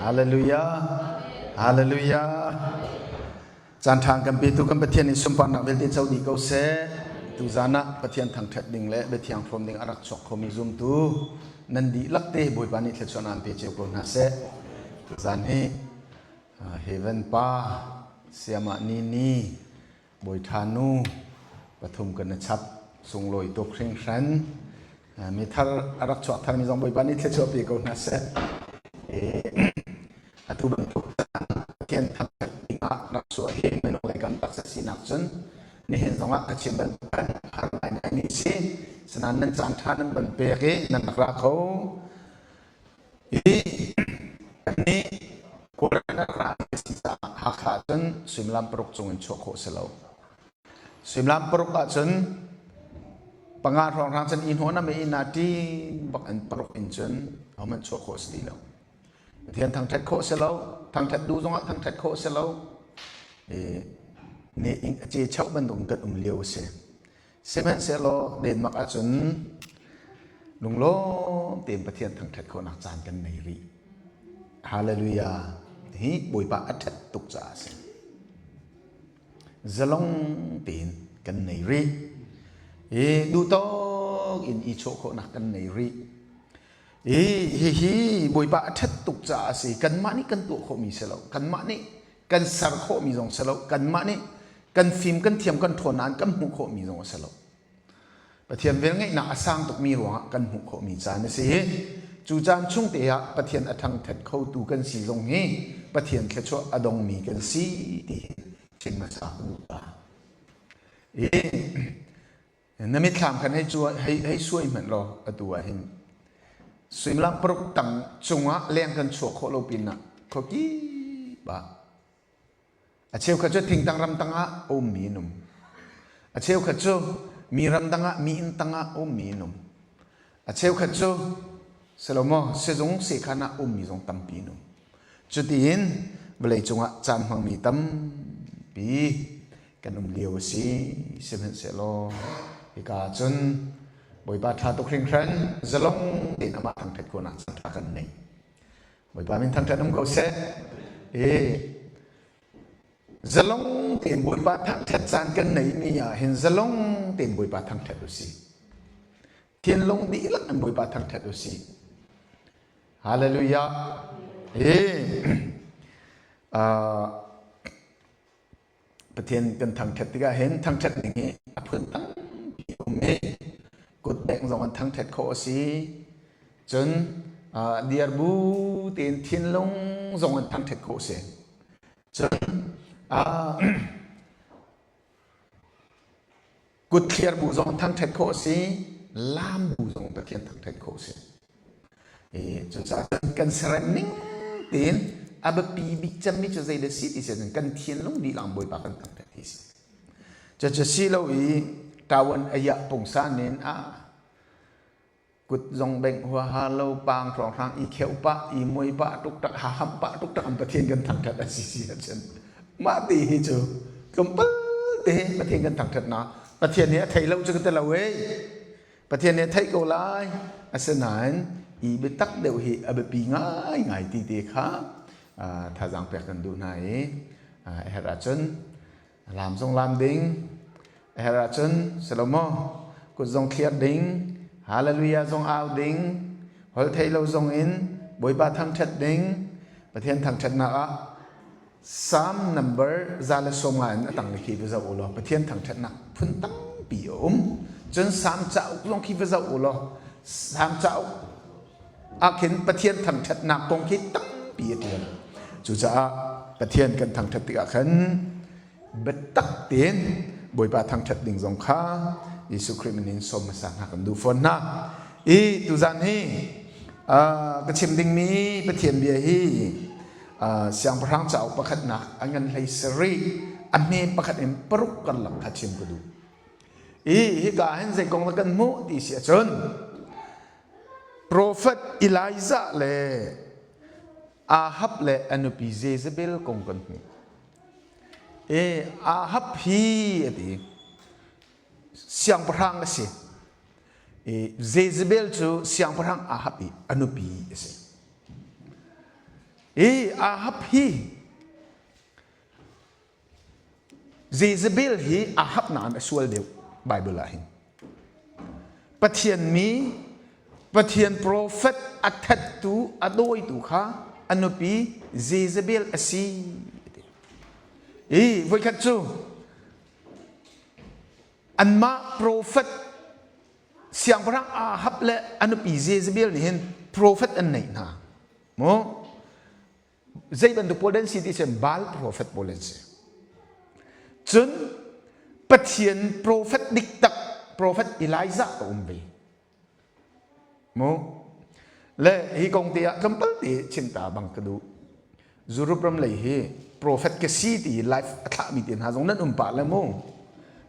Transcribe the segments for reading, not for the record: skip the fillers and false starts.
Hallelujah. Hallelujah. Caan ṭha kan petu kan Pathian nih sunparnak vialte co dih ko seh. Tuzan ah Pathian thangṭhat ding le biathiang hrawm ding a rak chuak khomi zumtu nan dihlak te Bawipa nih thluachuahnak an pe cio ko hna seh. Tuzan hi Heaven Pa Siamah Nini Bawi Ṭha Nu pathum kan i chap sunglawi tuk hringhran. Mi thar a rak chuak tharmi zong Bawipa nih thluachuah pe ko hna seh. Atu bantuk Pathian thangṭhat ding ah rak chuah hi minung lei kan taksa sinak cun nihin zong ah ka chim bantukan har ngaingai mi si. Sinain nan caan ṭha nan van pek i nan rak ra kho. Hi kannih Kawlram a ra mi si caah Hakha cun suimilam paruk cung in chuah khawh si lo. Suimilam paruk ahcun panga hrawnghrang cun i hnawh na me inn ah ṭin bak in paruk in cun ahohmanh chuah khawh si ti lo. Pathian thangṭhat khawh si lo, thangṭhat duh zongah thangṭhat khawh si lo. Ne ing a ce chauh bantuk kan um lio a si. Sihmanhsehlaw Denmark ahcun lunglawm tein Pathian thangṭhat khawhnak caan kan nei rih. Hallelujah. Hi Bawipa a ṭhat tuk caah a si. Zalong tein kan nei rih. I duhtawk in i chawh khawhnak kan nei rih. I hihi Bawipa a ṭhat tuk caah a si. Kanmah nih kan tuah khawhmi si lo. Kanmah nih kan ser khawhmi zong si lo. Kanmah nih kan fim kan thiam kan ṭhawn nain kan hmuh khawhmi zong a si lo. Pathian velngeihnak a sang tukmi ruangah kan hmuh khawhmi caan a si i cu caan chung te ah Pathian a thangṭhat khotu kan si zong hi Pathian thluachuah a dongmi kan si ti hi chim hmasa ka duh ta. I na mitthlam khan hei cuai hei hei suai hmanh law atu ah hin suimilam paruk tang cungah leng kan chuak khawh lo pinah khuakip ah A cheukhat cu thingtang ramtang ah a ummi an um. A cheukhat cu mi ramdang ah mi inn tang ah a ummi an um. A cheukhat cu salomo sizung sekhan ah ummi zong tampi an um. Cutiin vawlei cungah caan hmangmi tampi kan um lio a si. Sihmanhsehlaw hika cun Bawipa ṭha tuk hringhran zalong tein amah thangṭhat khawhnak caan ṭha kan nei. Bawipa min thangṭhat um ko seh. E zalong tein Bawipa thangṭhat caan kan neihmi ah hin zalong tein Bawipa thangṭhat u sih. Thinlung dihlak in Bawipa thangṭhat u sih. Hallelujah. E uh, Pathian kan thangṭhat tikah hin thangṭhat ning hi a phun tampi a um i kutbeng zong an thangṭhat khawh a si. Cun diar bu tein thinlung zong an thangṭhat khawh a si. Cun Kutthliar bu zong thangṭhat khawh a si, laam bu zong Pathian thangṭhat khawh a si. Cucaah kan serem ning tein a biapi bik cemmi cu zei dah si ti si kan thinlung dihlak Bawipa kan thangṭhat hi si. Cucu si lo i ṭawan ayah pungsan in a kut zong bengh huaha lo paang hrawnghrang i kheuh pah i muai pah tuktak ha ham pah tuktak an Pathian kan thangṭhat a si si ahcun mah ti hi cu tlawmpal te Pathian kan thangṭhat na Pathian nih a thei lo cu ka ti lo ei Pathian nih a theih ko lai asinain i biatak deuh hi a biapi ngaingai ti te kha thazaang pek kan duh hna i a herh ahcun Lam zong lam ding, a herh ahcun Salomo kut zong thliar ding, Hallelujah zong au ding, holh theih lo zong in Bawipa thangṭhat ding, Pathian thangṭhatnak ah Psalm number 150 in a tang khi va zoh u law Pathian thangṭhatnak phun tampi a um. Cun Psalm cauk zong khi va zoh u law Psalm cauk ah khin Pathian thangṭhatnak kong khi tampi a ṭial. Cucaah Pathian kan thangṭhat tikah khan biatak tein Bawipa thangṭhat ding zong kha Jesuh Khrih min in sawm hmasa hna kan duh fawn hna. I tuzan hi ka chim dingmi Pathian bia hi Siangpahrang cauk pakhatnak a ngan hlei sarih a hme pakhat in paruk karlak kha chim ka duh. I hika hin zei kong dah kan hmuh ti si ahcun Profet Elijah le Ahab le a nupi Jezebel kong kan hmuh. E Ahab hi a ti siangpahrang a si. E Jezebel cu siangpahrang Ahab i a nupi a si. I Ahab hi Jezebel hi Ahab nain a sual deuh Bible ah hin. Pathian mi, Pathian profet a thattu, a dawitu kha a nupi Jezebel a si. I voikhat cu anmah profet siangpahrang Ahab le a nupi Jezebel nih hin profet an neih hna. Mu zei bantuk pawl an si ti cun Baal profet pawl an si. Cun Pathian profet dik tak profet Elijah a um ve. Mu le hi kong te ah tlawmpal te chim ta bang ka duh. Europe ram lei hi profet ka si ti life a thlahmi te hna zong nan um pah le mu.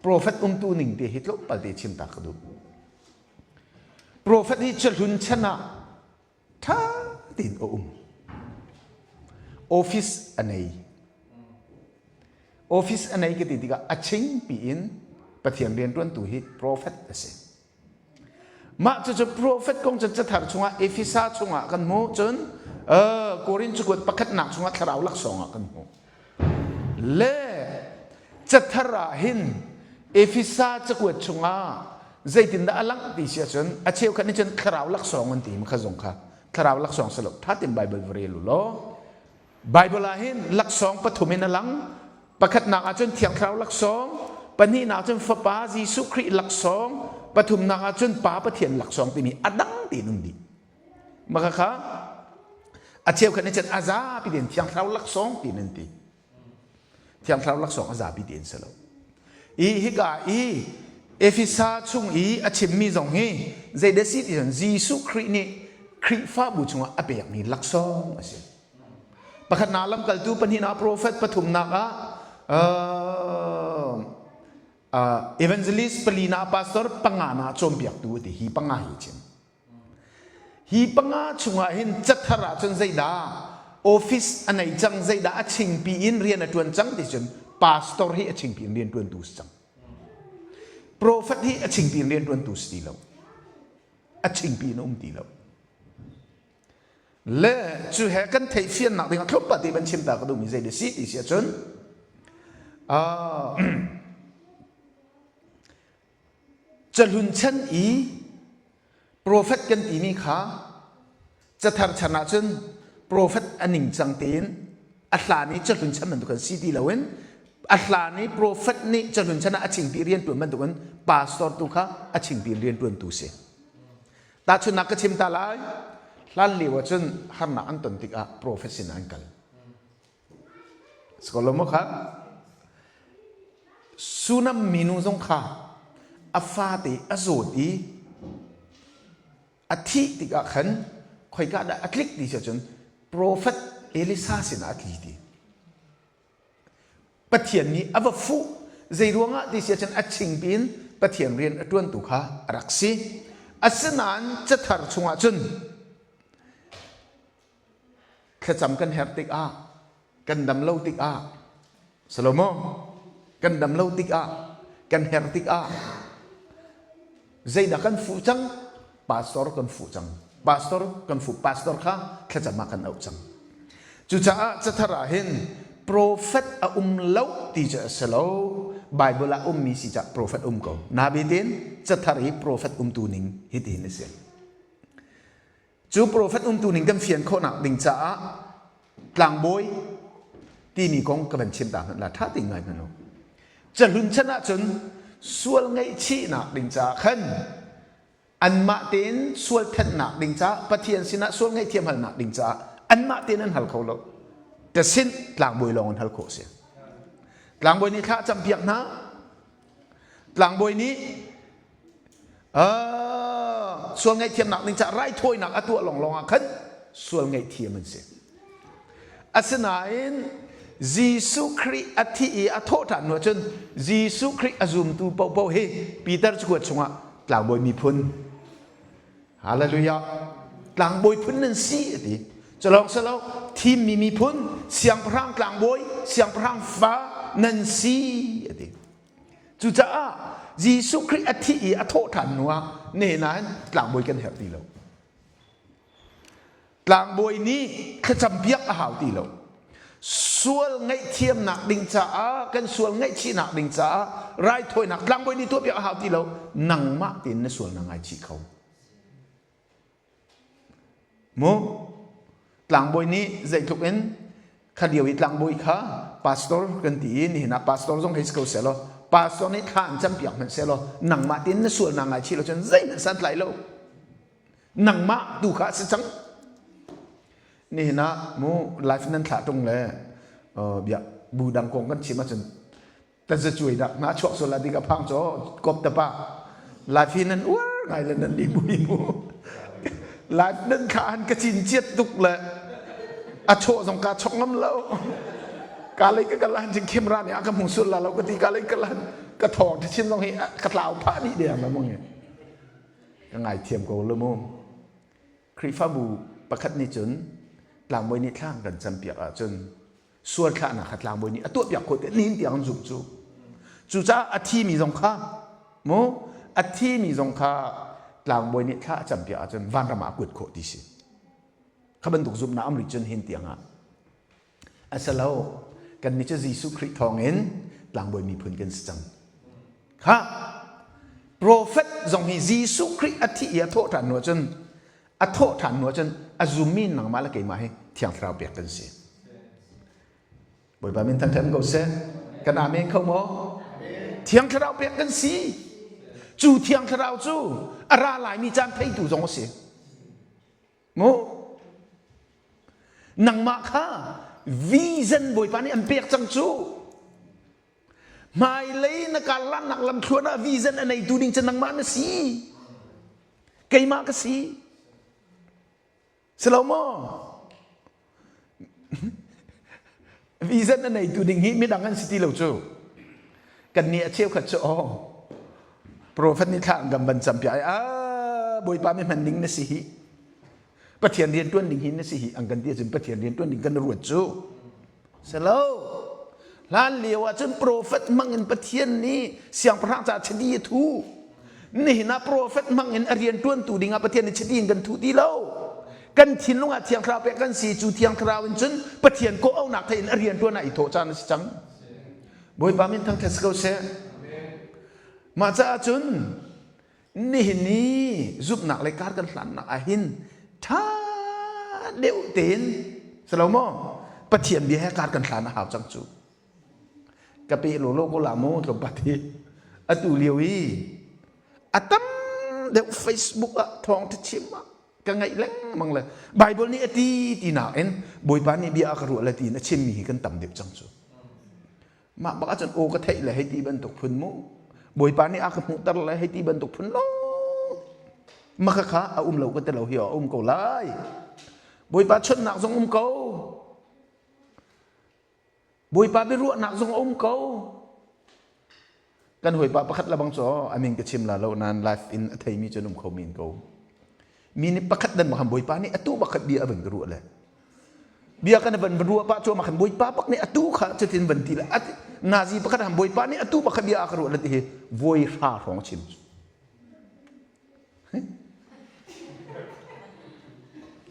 Profet umtu ning te hi tlawmpal te chim ta ka duh. Profet hi cahlun chan ah ṭha tein a um. Office a nei. Office a nei ka ti tikah a chingpi in Pathian rianṭuantu hi prophet a si. Mah cucu prophet kong cu cathar chungah Efesa chungah kan hmuh cun Korin cakuat pakhatnak chungah thlarau laksawng ah kan hmuh. Le cathar ah hin Efesa cakuat chungah zeitindah a langh ti si ahcun a cheukhat nih cun thlarau laksawng an ti kha zong kha thlarau laksawng si lo tha tein Bible va rel u law Bible ah hin laksawng pathum in a lang pakhatnak ah cun thiang thlarau laksawng pahnihnak cun fapa Jesuh Khrih laksawng pathumnak ah cun Pa Pathian laksawng timi a dang tein um dih maka kha a cheukhat nih cun a zapi tein thiang thlarau laksawng tiin an ti Thiang Thlarau laksawng a zapi tein si lo. I hika i Efesa chung i a chimmi zong hi zeidah si ti cun Jesuh Khrih nih Khrihfabu chungah a pekmi laksawng a si. Pakhatnak lamkaltu, pahnihnak profet, pathumnak ah evangelist, palinak pastor, panganak cawnpiaktu ti hi panga hi chim. Hi panga chungah hin cathar ahcun zeidah office a nei cang, zeidah a chingpi in rian a ṭuan cang ti cun pastor hi a chingpi in rian ṭuantu si cang. Prophet hi a chingpi in rian ṭuantu si ti lo. A chingpi in a um ti lo. Le cu he kan theihfiannak ding ah tlawmpal te van chim ta ka duhmi zei si ti si ahcun Cahlun chan i profet kan timi kha cathar chan ahcun profet a ningcang tein a hlan i cahlun chan bantuk an si ti loin a hlan i profet nih cahlun chan ah a chingpi rianṭuan bantukin pastor tu kha a chingpi in rianṭuantu si. Tahchunhnak ka chim ta lai. Hlan lio ahcun harnak an ton tikah profet sinah an kal. Sikolo kha Sunam minu zong kha a fate a zawt i a thih tikah khan khoika dah a tlik ti si ahcun profet Elisa sinah a tli ti. Pathian nih a va fuh zei ruangah ti si ahcun a chingpi in Pathian rian a ṭuantu kha a rak si. Asinain cathar chungah cun Thlacam kan herh tikah, kan dam lo tikah, Salomo, kan dam lo tikah, kan herh tikah, zeidah kan fuh cang? Pastor kan fuh cang. Pastor kan fuh. Pastor kha thlacam ah kan auh cang. Cucaah cathar ah hin profet a um lo ti cu a si lo. Bible ah ummi si cah profet um ko. Nabitin cathar hi profet umtu ning hitin a si. Cu profet umtu ning kan fian khawhnak ding caah tlangbawi timi kong ka van chim ta hmanh la ṭha tein ngai hmanh u. Cahlun chan ahcun sual ngaihchihnak ding caah khan anmah tein sual thenhnak ding caah Pathian sinah sual ngaihthiam halnak ding caah anmah tein an hal kho lo. Tasin tlangbawi lawng an hal khawh si. Tlangbawi nih thla a campiak hna. Tlangbawi nih sual ngaihthiamnak ding caah raithawinak a tuah lawnglawng ah khan sual ngaihthiam an si. Asinain Jesuh Khrih a thih i a thawhṭhan hnu ahcun Jesuh Khrih a zumtu paohpaoh hi Peter cakuat chungah tlangbawi miphun Hallelujah tlangbawi phun nan si a ti. Culawng silo thimmi miphun siangpahrang tlangbawi siangpahrang fa nan si a ti. Cucaah Jesuh Khrih a thih i a thawhṭhan hnuah nihin ah hin tlangbawi kan herh ti lo. Tlangbawi nih thlacampiak a hau ti lo. Sual ngaihthiamnak ding caah kan sual ngaihchihnak ding caah raithawinak tlangbawi nih tuahpiak a hau ti lo. Nangmah tein na sual na ngaichih kho. Mu tlangbawi nih zeitluk in kha lio i tlangbawi kha pastor kan ti i nihin ah pastor zong hei si ko seh law pastor nih thla an campiak hmanh seh law nangmah tein na sual naa ngaichih lo cun zeihmanh santlai lo. Nangmah tu kha a si cang. Nihin ah mu life nan thlah tung le bia bu dang kong kan chim ahcun tazacuai dak na chuak sual la ti ka phang cho kop ta pa life hi nan uar ngai le nan li mui mu life nan kha han ka cin chiat tuk le a chawh zong ka chok ngam lo ka lei ka kalan cing camera nih a ka hmu sul la lo ka ti ka lei kalan ka thawng chin zong hi ka tlau phah dih deng la mong Ka ngaithiam ko lo mu. Khrihfabu pakhat nih cun tlangbawi nih thla kan campiak ahcun sual thlahnak kha tlangbawi nih a tuahpiak khawh te nihin tiang an zumh cu. Cucaah a thimi zong kha mu a thimi zong kha tlangbawi nih thla a campiak ahcun vanram ah a kuat khawh ti si. Kha bantuk zumhnak am rih cun hin tiang ah A si lo. Kannih cu Jesuh Khrih thawngin tlangbawi miphun kan si cang. Kha profet zong hi Jesuh Khrih a thih i a thawh ṭhan hnu ahcun a thawh ṭhan hnu ahcun a zummi nangmah le keimah hi Thiang Thlarau pek kan si. Bawipa min thangṭhat ko seh. Kan amen kho maw? Thiang Thlarau pek kan si. Cu Thiang Thlarau cu a ra laimi caan theitu zong a si. Mu nangmah kha vision Bawipa nih an pek cang cu. Hmailei na karlannak lamthluan ah vision a neitu ding cu nangmah na si. Keimah ka si. Si lo maw? Vision a neitu ding hi midang an si ti lo cu. Kan nih a cheukhat cu aw profet nih thla an kan van campiak i a Bawipa mi hman ding na si hi. Pathian rian tuan ding hi na si hi an kan ti ahcun Pathian rian tuan ding kan ruat cu. Si lo. Hlan lio ah cun profet hmang in Pathian nih siangpahrang caah chiti a thu. Nihin ah profet hmang in a rian ṭuantu ding ah Pathian nih chiti in kan thu ti lo. Kan thinlung ah Thiang Thlarau pek kan si cu Thiang Thlarau in cun Pathian kawh auhnak theih in a rian ṭuan ah i thawh caan a si cang. Bawipa min thangṭhat si ko seh. Mah caah cun nihin ni zumhnak le kar kan hlannak ah hin ṭha deuh tein si lo maw Pathian bia he kar kan hlan a hau cang cu ka pe lawlaw ko la mu tlawmpat hi atu lio i a tam deuh Facebook ah thawng chim ah ka ngaih lengmang le Bible nih a ti ti nakin Bawipa nih bia a ka ruah le tiin a chimmi hi kan tam deuh cang cu Mah bak ahcun aw ka theih le hei ti bantuk phun mu. Bawipa nih a ka hmuhter le hei ti bantuk phun lo. Maka kha a um lo ka ti lo hi a um ko lai. Bawipa chawnhnak zong um ko. Bawipa biaruahnak zong a um ko. Kan hawipa pakhat lebang cu a min ka chim la lo nain life in a theimi cu an um kho men ko. Mi nih pakhat dan bak Bawipa nih atu bakhat bia a van ka ruah le bia kan van ruah pah cu khan Bawipa bak nih atu kha cutin van ti le nazi pakhat han Bawipa nih atu bakhat bia a ka ruah le ti hi voi hra hrawng chim.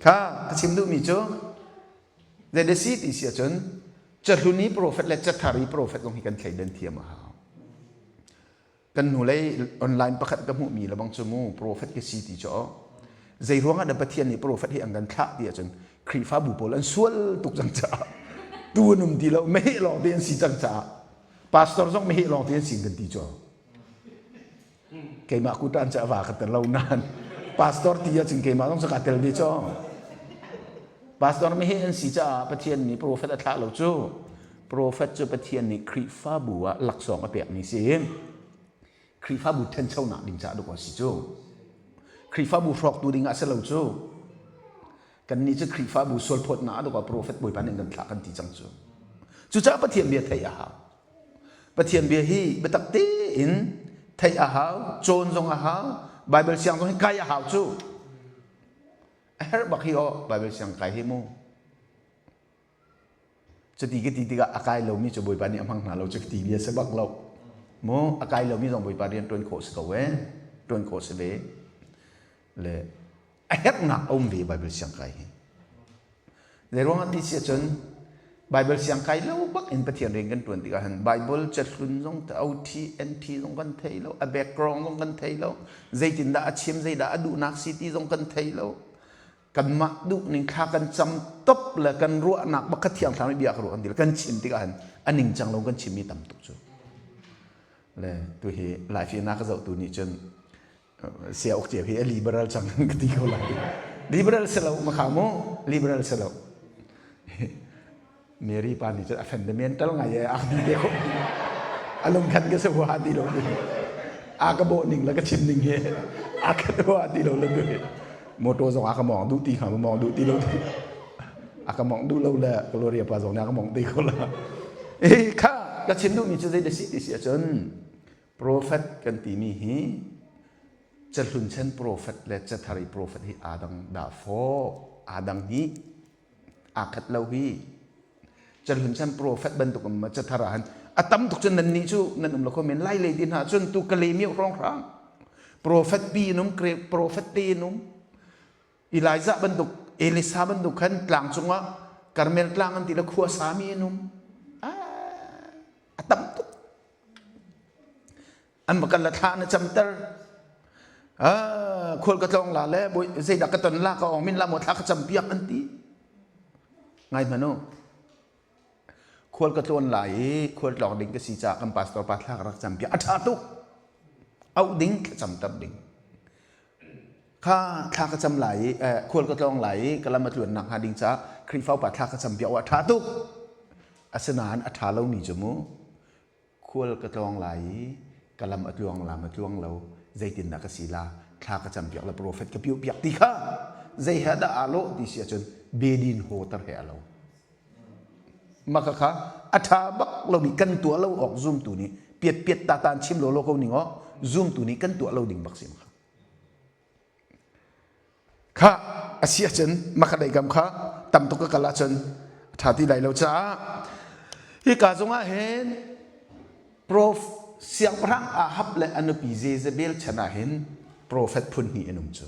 Kha ka chim duhmi cu Zei si ti si ahcun cahlun i profet le cathar i profet zong hi kan thleidan thiam a hau. Kan hnulei online pakhat ka hmuhmi lebang cu mu profet ka si ti cu zei ruangah dah Pathian nih profet hi an kan thlah ti ahcun Khrihfabu pawl an sual tuk cang caah tu an um ti lo meheh lawng te an si cang caah pastor zong meheh lawng te an si kan ti cu keimah kutan cu a va ka tel lo nain pastor ti ahcun keimah zong cu kaa tel ve cu pastor mi hi an si caah Pathian nih profet a thlah lo cu profet cu Pathian nih Khrihfabu ah laksawng a pekmi si Khrihfabu ṭhanchonak ding caah dawk a si cu Khrihfabu hrawktu ding ah si lo cu kannih cu Khrihfabu sualphawtnak ah dawk ah profet Bawipa nih kan thlah kan ti cang cu cucaah Pathian bia theih a hau Pathian bia hi biatak tein theih a hau, cawn zong a hau, Bible siang zong hi kai a hau cu. A herh bak hi aw Bible siang kai hi mu. Cuti ka ti tikah a kai lomi cu Bawipa nih a hmang hna lo cu ka ti bia si bak lo. Mu a kai lomi zong Bawipa rian ṭuan khawh si ko e, ṭuan khawh si ve. Le a herhnak a um ve Bible siang kai hi. Zei ruangah ti si ahcun Bible siang kai lo bak in Pathian rian kan tuan tikah hin Bible cahlun zong OT NT zong kan thei lo, a background zong kan thei lo, zeitindah a chim, zeidah a duhnak si ti zong kan thei lo. Kanmah duh ning thla kan cam top le kan ruahnak bak kha thiang thlarau nih bia ka ruah kan ti kan chim tikah hin a ningcang lo kan chimmi tam tuk cu. Le tu hi Laifi na ka zohtu nih cun sia uk cio hi a liberal cang ka ti ko lai. Liberal si lo ma kha mu liberal si lo. Mary pa nih cun a fundamental ngai e a ti te ko. A lung khan ka se hua ti lo. A ka bawh ning le ka chim ning hi a ka hua ti lo le tu. Motor zong a ka mong duh ti kha ma mong duh ti lo. A ka mong duh lo le Gloria pa zong nih a ka mong ti ko la. Eh kha ka chim duhmi cu zei da si ti si ahcun Profet kan timi hi cahlun chan profet le cathar i profet hi aa dang dah faw aa dang hi aa khat lo hi cahlun chan profet bantuk um cathar ah han a tam tuk cun nan nih cu nan um lo kho men lai lei ti hna cun tu ka le mi hrong hrang profet pi in um profet te in um Elijah bantuk Elisa bantuk khan tlang cungah Karmel tlang an ti le khua sami in um a tam tuk An va kal la thla na camter. Ah, khual ka tlawng la le zeidah ka ton la ka ong min la maw thla ka cam piak an ti. Ngai hmanh u. Khual ka tlawn lai i khual tlawng ding ka si caah kan pastor pa thla ka rak cam piak. A ṭha tuk. Auh ding thlacam ter ding. Kha thla ka cam lai i khual ka tlawng lai i ka lam a tluan nak hnga ding caah Khrihfa upa thla ka cam piak a ṭha tuk. Asinain a ṭha lomi cu mu Khual ka tlawng lai i ka lam a tluang lam a tluang lo zeitindah ka si la thla ka campiak le profet ka piuh piak ti kha zei he dah aa lawh ti si ahcun bedin hoter he a lo maka kha a ṭha bak lomi kan tuah lo awk zumtu nih piat piat ta tan chim lo lo ko ning aw zumtu nih kan tuah lo ding bak si kha Kha a si ahcun makha kam kha tam tuk ka kal ahcun a ṭha ti lai lo caah hika zongah hin prof siangpahrang Ahab le a nupi Jezebel chan ah hin profet phun hnih an um cu.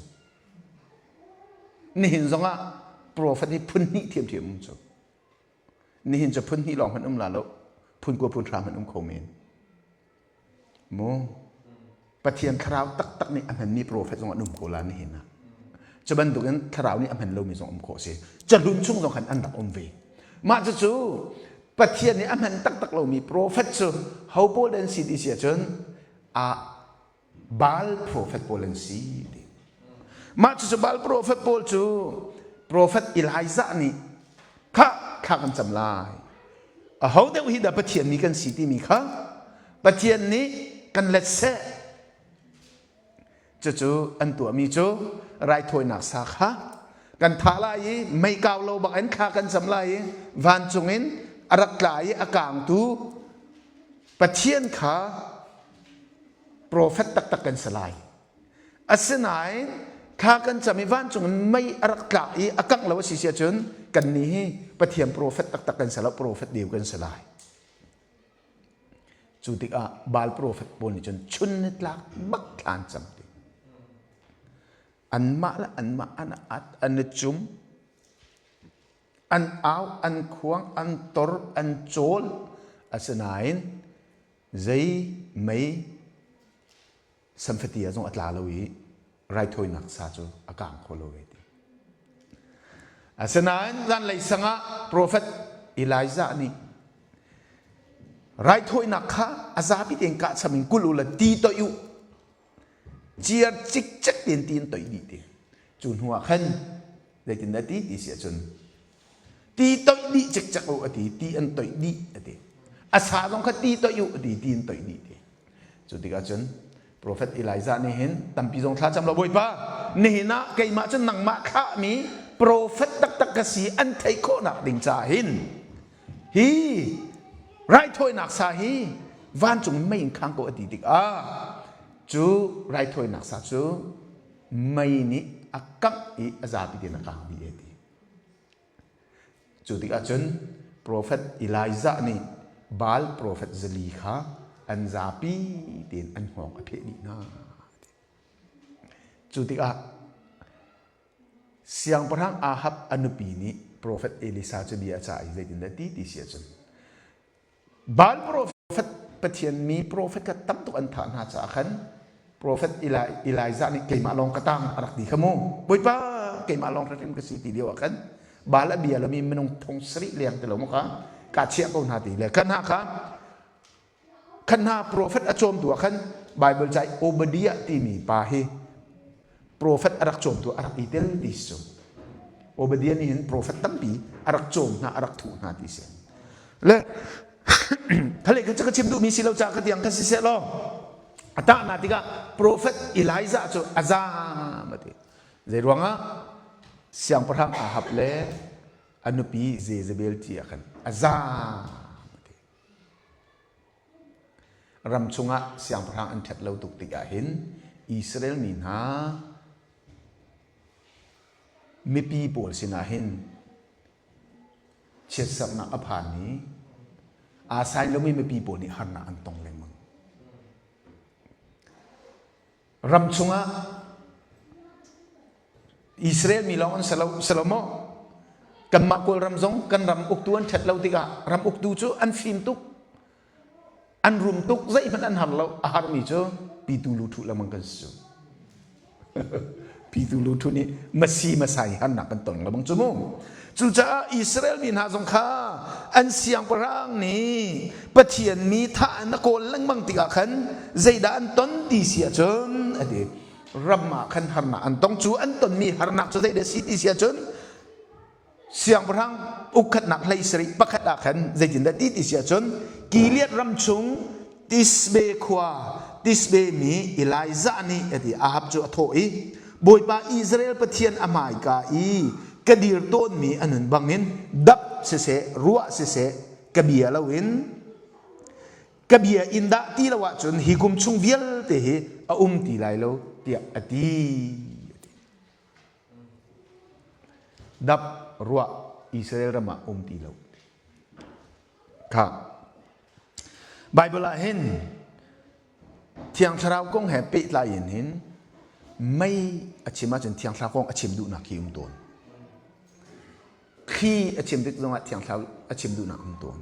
Nihin zongah profet hi phun hnih thiamthiam um cu. Nihin cu phun hnih lawng hmanh um la lo phun kua phun hra hmanh um kho men. Mu Pathian thlarau taktak nih a hmanmi profet zong an um ko la nihin ah. Cu bantukin thlarau nih a hman lomi zong um khawh si. Cahlun chung zong khan an rak um ve. Mah cucu Pathian nih a hman taktak lomi profet cu ho pawl an si ti si ahcun a Baal profet pawl an si ti. Mah cucu Baal profet pawl cu profet Elijah nih kha thla kan cam lai. Aho deuh hi dah Pathian mi kan si timi kha Pathian nih kan let seh. Cucu an tuahmi cu raithawinak sa kha kan thah lai i mei kau lo bak in thla kan cam lai i vancung in a rak tla i a kaangtu Pathian kha profet taktak kan si lai. Asinain thla kan cam i vancung in mei a rak tlak i a kangh lo a si si ahcun kannih hi Pathian profet taktak kan si lo, profet deu kan si lai. Cu tikah Baal profet pawl nih cun chun ni tlak bak thla an cam ti. Anmah le anmah an at, an i cum, an au, an khuang, an tor, an cawl. Asinain zei mei samfatia zong a tla lo i raithawinak sa cu a kang kho lo ve ti. Asinain zanlei sang ah profet Elijah nih raithawinak kha a zapi tein kahcham in kulh u la ti toih u ciar cikcek tein ti in toih dih ti. Cu hnu ah khan zeitindah ti ti si ahcun Ti toih dih cikcek u a ti, ti an toih dih a ti. A sa zong kha ti toih u a ti, ti an toih dih ti. Cu tikah cun Profet Elijah nih hin tampi zong thla cam lo Bawipa nihin ah keimah cu nangmah thlahmi profet taktak ka si an theih khawhnak ding caah hin hi raithawinak sa hi vancung mei in khang ko a ti tikah cu raithawinak sa cu mei nih a kangh i a zapi tein a kang dih a ti. Cu tikah cun profet Elijah nih Baal profet zali kha an zapi tein an hngawng a pheh dih hna. Cu tikah siangpahrang Ahab a nupi nih Profet Elisa cu bia a cah i zeitindah ti ti si ahcun Baal profet Pathian mi profet kha tam tuk an thah hna caah khan profet Elijah nih keimah lawng ka tang a rak ti kha mu. Bawipa keimah lawng hrimhrim ka si ti lio ah khan Baal a bia lomi minung thong sarih leng ti lo maw kha ka chiah ko hna ti le khan hna kha khan hna profet a cawmtu ah khan Bible ca i Obadiah timi pa hi profet a rak cawmtu a rak i tel ti si cu. Obadiah nih hin profet tampi a rak cawm hna a rak thuh hna ti si. Le khale kha ka chim duhmi si lo ca ka tiang kha si seh law a tah na tikah profet Elijah cu a zaam a ti. Zei ruangah siangpahrang Ahab le a nupi Jezebel ti ah khan a zaam a ti. Ram chungah siangpahrang an ṭhat lo tuk tikah hin Israel mi hna mipi pawl sinah hin chiatserhnak a phan i aa sain lomi mipi pawl nih harnak an tong lengmang. Ram chungah Israel mi lawng an si lo, si lo maw? Kanmah Kawlram zong kan ram uktu an ṭhat lo tikah ram uktu cu an fim tuk, an rum tuk, zeihmanh an har lo. A harmi cu pitu lu ṭhu lengmang kan si cu. Pitu lu ṭhu nih masi masai harnak kan tong lengmang cu mu. Cucaah Israel mi hna zong kha an siangpahrang nih Pathian mi thah an a kawl lengmang tikah khan zeidah an ton ti si ahcun a ti. Ram ah khan harnak an tong. Cu an tonmi harnak cu zeidah si ti si ahcun siangpahrang ukkhatnak hlei sarih pakhat ah khan zeitindah ti ti si ahcun Gilead ram chung Tisbe khua Tisbe mi Elijah nih a ti. Ahab cu a thawh i Bawipa Israel Pathian a hmaika i ka dir tawnmi a nun bangin dap siseh ruah siseh ka bia loin ka bia in dah ti lo ahcun hi kum chung vialte hi a um ti lai lo tiah a ti. Dap ruah Israel ram ah um ti lo. Kha Bible ah hin Thiang Thlarau kong he pehtlai in hin mei a chim ahcun Thiang Thlarau kong a chim duhnak khi um tawn. Thli a chim tik zongah Thiang Thlarau a chim duhnak um tawn.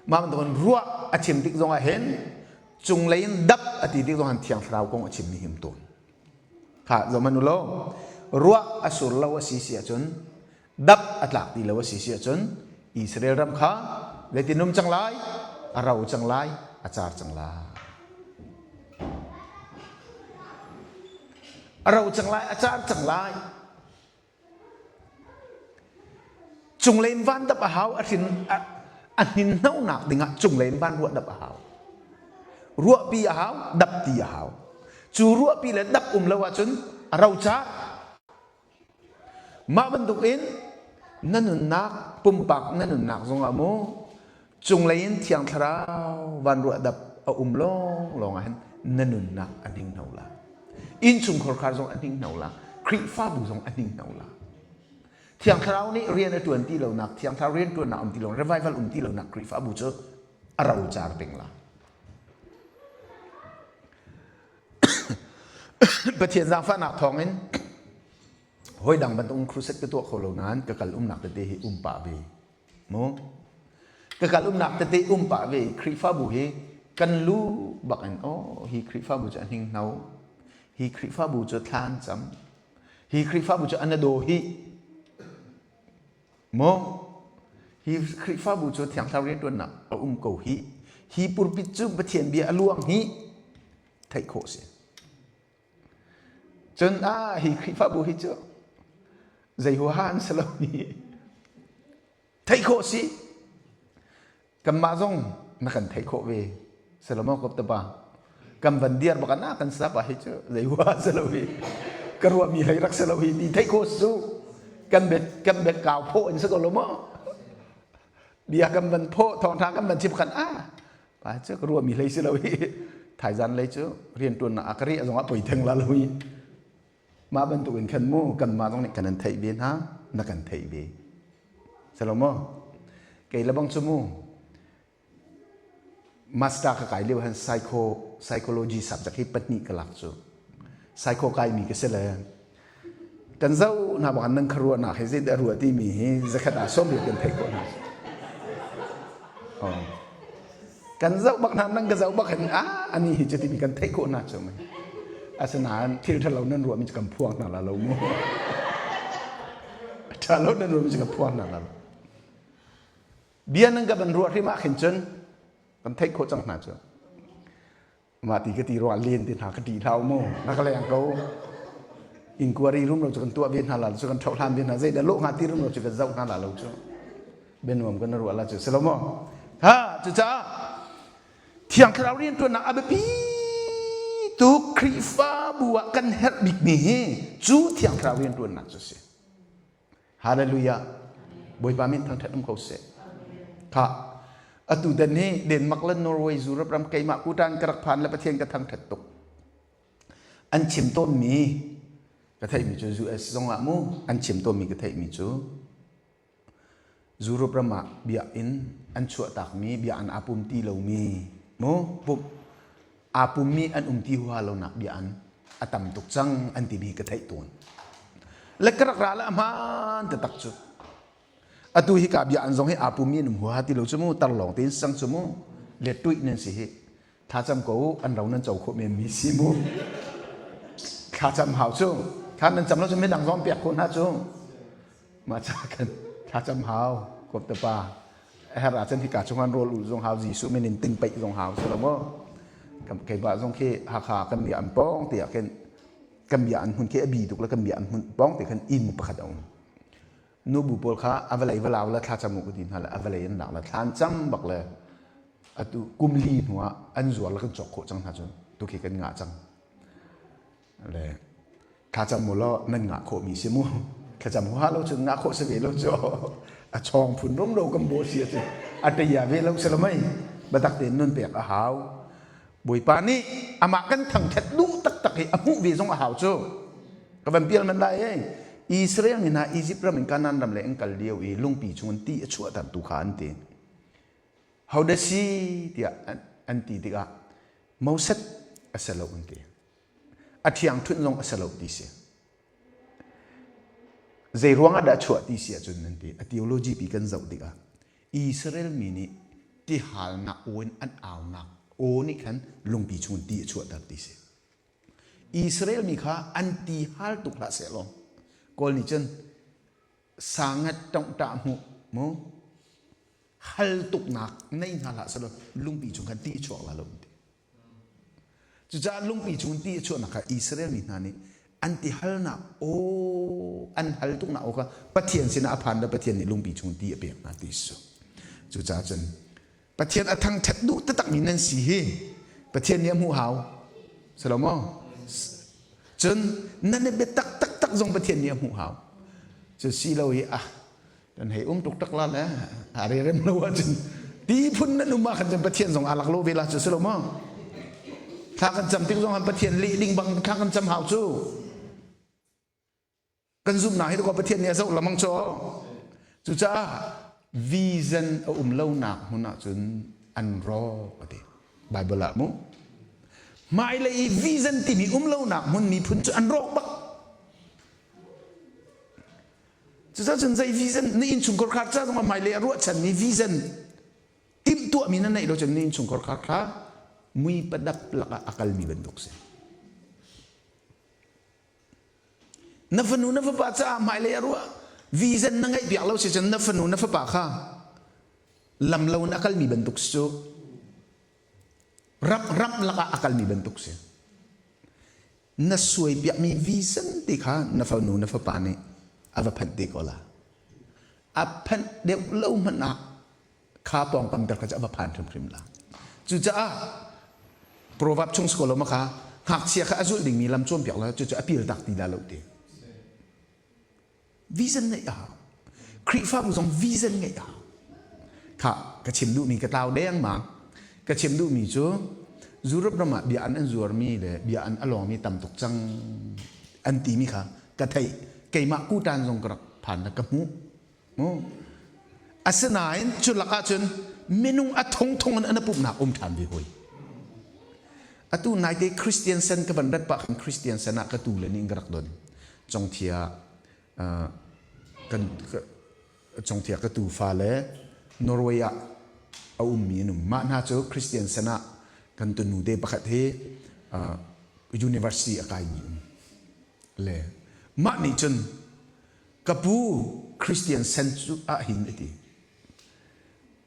Mah bantukin ruah a chim tik zongah hin cunglei in dap a ti tik zongah Thiang Thlarau kong a chimmi hi um tawn. Kha zohhmanh u law ruah a sur lo a si si ahcun dap a tlak ti lo a si si ahcun Israel ram kha zeitin um cang lai? A ro cang lai, a car cang lai. A ro cang lai, a car cang lai. Cunglei in van dap a hau, a hrin a hninhnonak dingah cunglei in van ruah dap a hau. Ruahpi a hau, dap ti a hau. Cu ruahpi le dap um lo ahcun a rocar. Mah bantukin na nunnak, pumpak na nunnak zongah mu cunglei in Thiang Thlarau van ruah dap a um lawnglawng ah hin na nunnak a hninghno la. Innchungkhar khar zong a hninghno la. Khrihfabu zong a hninghno la. Thiang Thlarau nih rian a ṭuan ti lonak, Thiang Thlarau rian ṭuannak um ti lo, revival um ti lonak Khrihfabu cu a rocar peng la. Pathian zaangfahnak thawngin hawi dang bantuk crusade ka tuah kho lo nain ka kal umnak tete hi um pah ve mu ka kal umnak tete um pah ve Khrihfabu hi kan lu bak in oh hi Khrihfabu cu a hninghno hi Khrihfabu cu thla an cam hi Khrihfabu cu an a daw hi Maw hi Khrihfabu cu Thiang Thlarau rianṭuannak a um ko hi. Hi pulpit cu Pathian bia a luang hi theih khawh si. Cun ah hi Khrihfabu hi cu zei huaha an si lo ni theih khawh si. Kanmah zong na kan theih khawh ve. Salomo kop te pa kan van diar bak na kan sap ah hi cu zei hua si lo hi ka ruah mi hlei rak si lo hi ti theih khawh su kan bet kan bet kau phaw in si ko lo maw bia kan van phaw thawngtha kan van chim khan a pa cu ka ruah mi hlei si lo hi thaizan lei cu rian tuan na akari zong ah poi theng la lo hi mah bantuk in khan mu kan mah zong nih kan an theih ve hna na kan theih ve Salomo kei le bang cu mu Master ka kai lio han psycho psychology subject hi pahnih ka lak cu. Psycho kai mi ka si le. Kan zoh hna bang nan khuaruahnak hi zeidah ruah timi hi zakhat ah 80 kan theih khawh hna. Oh. Kan zoh bak hna nan ka zoh bak hin ah ani hi cu timi kan theih khawh hna cu mei. Asinain thil ṭhalo nan ruahmi cu kan phuang hna la lo mu. Ṭhalo nan ruahmi cu kan phuang hna la lo. Bia nan ka van ruah hrim ah khin cun kan theih khawh cang hna cu. Mah ti ka ti ruang len ti hna ka ṭih hlah mu na ka leng ko. Inquiry rum lo cu kan tuah ve hna la cu kan ṭhoh hlan ve hna zei dah lawh hnga ti rum lo cu kan zoh hna la lo cu. Bianuam kan ruah la cu si lo maw? Ha cucaah Thiang Thlarau rianṭuannak a biapi tuk Khrihfabu ah kan herh bikmi hi cu Thiang Thlarau rianṭuannak cu a si. Hallelujah. Bawipa min thangṭhat um ko seh. Kha atu dan hi Denmark le Norway Europe ram keimah kutan ka rak phan le Pathian ka thangṭhat tuk. An chim tawnmi ka theihmi cu US zong ah mu an chim tawnmi ka theihmi cu Europe ram ah biakinn an chuahtakmi biakinn aa pum ti lomi mu pumh aa pummi an um ti huaha lonak bia an a tam tuk cang an timi ka theih tawn. Le ka rak ra le a hmaan taktak cu. Atu hi ka bia an zong hi aa pummi an um huaha ti lo cu mu tar lawng tein sang cu mu le tuih nan si hi thlacam ko an ro nan co khawh men mi si mu thlacam hau cu thla nan cam lo cu midang zong piak khawh hna cu mah ca kan thlacam hau kop te pa her ahcun hika chungan rawl ul zong hau Jesuh min in ting peih zong hau si lo maw keimah zong khi Hakha kan bia an pawng ti ah khin kan bia an hmun khi a bi tuk le kan bia an hmun pawng ti khan inn pakhat a um nubu pawl kha a vawlei va lau le thlacam u ka ti hna le a vawlei an lak le thlan cam bak le atu kum li hnu ah an zuar le kan cawk khawh cang hna cun tu khi kan ngah cang le thlacam mu law nan ngah khawh mi si mu thlacam huha lo cun ngah khawh si ve lo cu a chawng phun rumro kan bo si a a ṭia ve lo si lo mei biatak tein nun pek a hau Bawipa nih amah kan thangṭhat duh taktak hi a hmuh ve zong a hau cu ka van pial man lai ei Israel mi hna Egypt ram in Canaan ram le an kal lio i lungpi chung in ti a chuahter tu kha an ti hodah si tiah an ti tikah Moses a si lo an ti A ṭhiangṭhunh zong a si lo ti si. Zei ruangah dah chuah ti si ahcun nan ti. A theology pi kan zoh tikah Israel mi nih tihalnak aw in an aunak aw nih khan lungpi chungin ti a chuahter ti si. Israel mi kha an ti hal tuk hlah seh law Kawl nih cun sangat ṭongṭah hmuh mu hal tuknak nei hna hlah seh law lungpi chung khan ti a chuak la lo ti. Cucaah lungpi chung ti a chuahnak kha Israel mi hna nih an ti halnak aw an hal tuknak aw kha Pathian sinah a phan le Pathian nih lungpi chung ti a pek hna ti su. Cucaah cun Pathian a thangṭhat duh taktakmi nan si hi Pathian nih a hmuh hau. Si lo maw? Cun nan i biatak taktak zong Pathian nih a hmuh hau. Cu si lo i ah kan hei um tuk tak la le a re rem lo ahcun ti phun nan um ah khan cun Pathian zong aa lak lo ve la cu si lo maw thla kan cam tik zong han Pathian leh ding bang thla kan cam hau cu kan zumhnak hi ko Pathian nih a zoh lamang cu cucaah vision a um lonak hmun ah cun an rawk a ti Bible ah mu hmailei i vision timi um lonak hmun miphun cu an rawk bak Cucaah cun zei vision na innchungkhar kha ca zong a hmailei a ruahchanmi vision timhtuahmi na neih lo cun na innchungkhar kha kha mui padap lakah a kalmi bantuk si. Na fanu na fapa caah hmailei a ruah vision na ngeih piak lo si cun na fanu na fapa kha lam lo in a kalmi bantuk si cu ram ram lakah a kalmi bantuk si. Na suaipiakmi vision ti kha na fanu na fapa nih a va phanh te ko la. A phanh deuh lo hmanh ah kha pawngkam ter kha cu a va phan hrimhrim la. Cucaah Proverb chung si ko lo ma kha ngakchia kha a zulh dingmi lam cawnpiak la cucu a pil tak ti la lo ti. Vision ngeih a hau. Khrihfabu zong vision ngeih a hau. Kha ka chim duhmi ka tlau dengmang. Ka chim duhmi cu Europe ram ah bia an an zuarmi le bia an a lawngmi tam tuk cang an timi kha ka theih. Keimah kutan zong ka rak phan na ka hmuh. Mu. Asinain cu lakah cun minung a thongthong in an pumhnak um ṭhan ve hoi. Atu naite Christian sen ka van rat pah khan Christian sen ah ka tu le nih in ka rak don. Congthia. Kan congthia ka tufa le Norway ah a ummi an um. Mah hna cu Christian san ah kan tunu te pakhat hi university a kaimi um. Le mah nih cun ka pu Christian san cu ah hin a ti.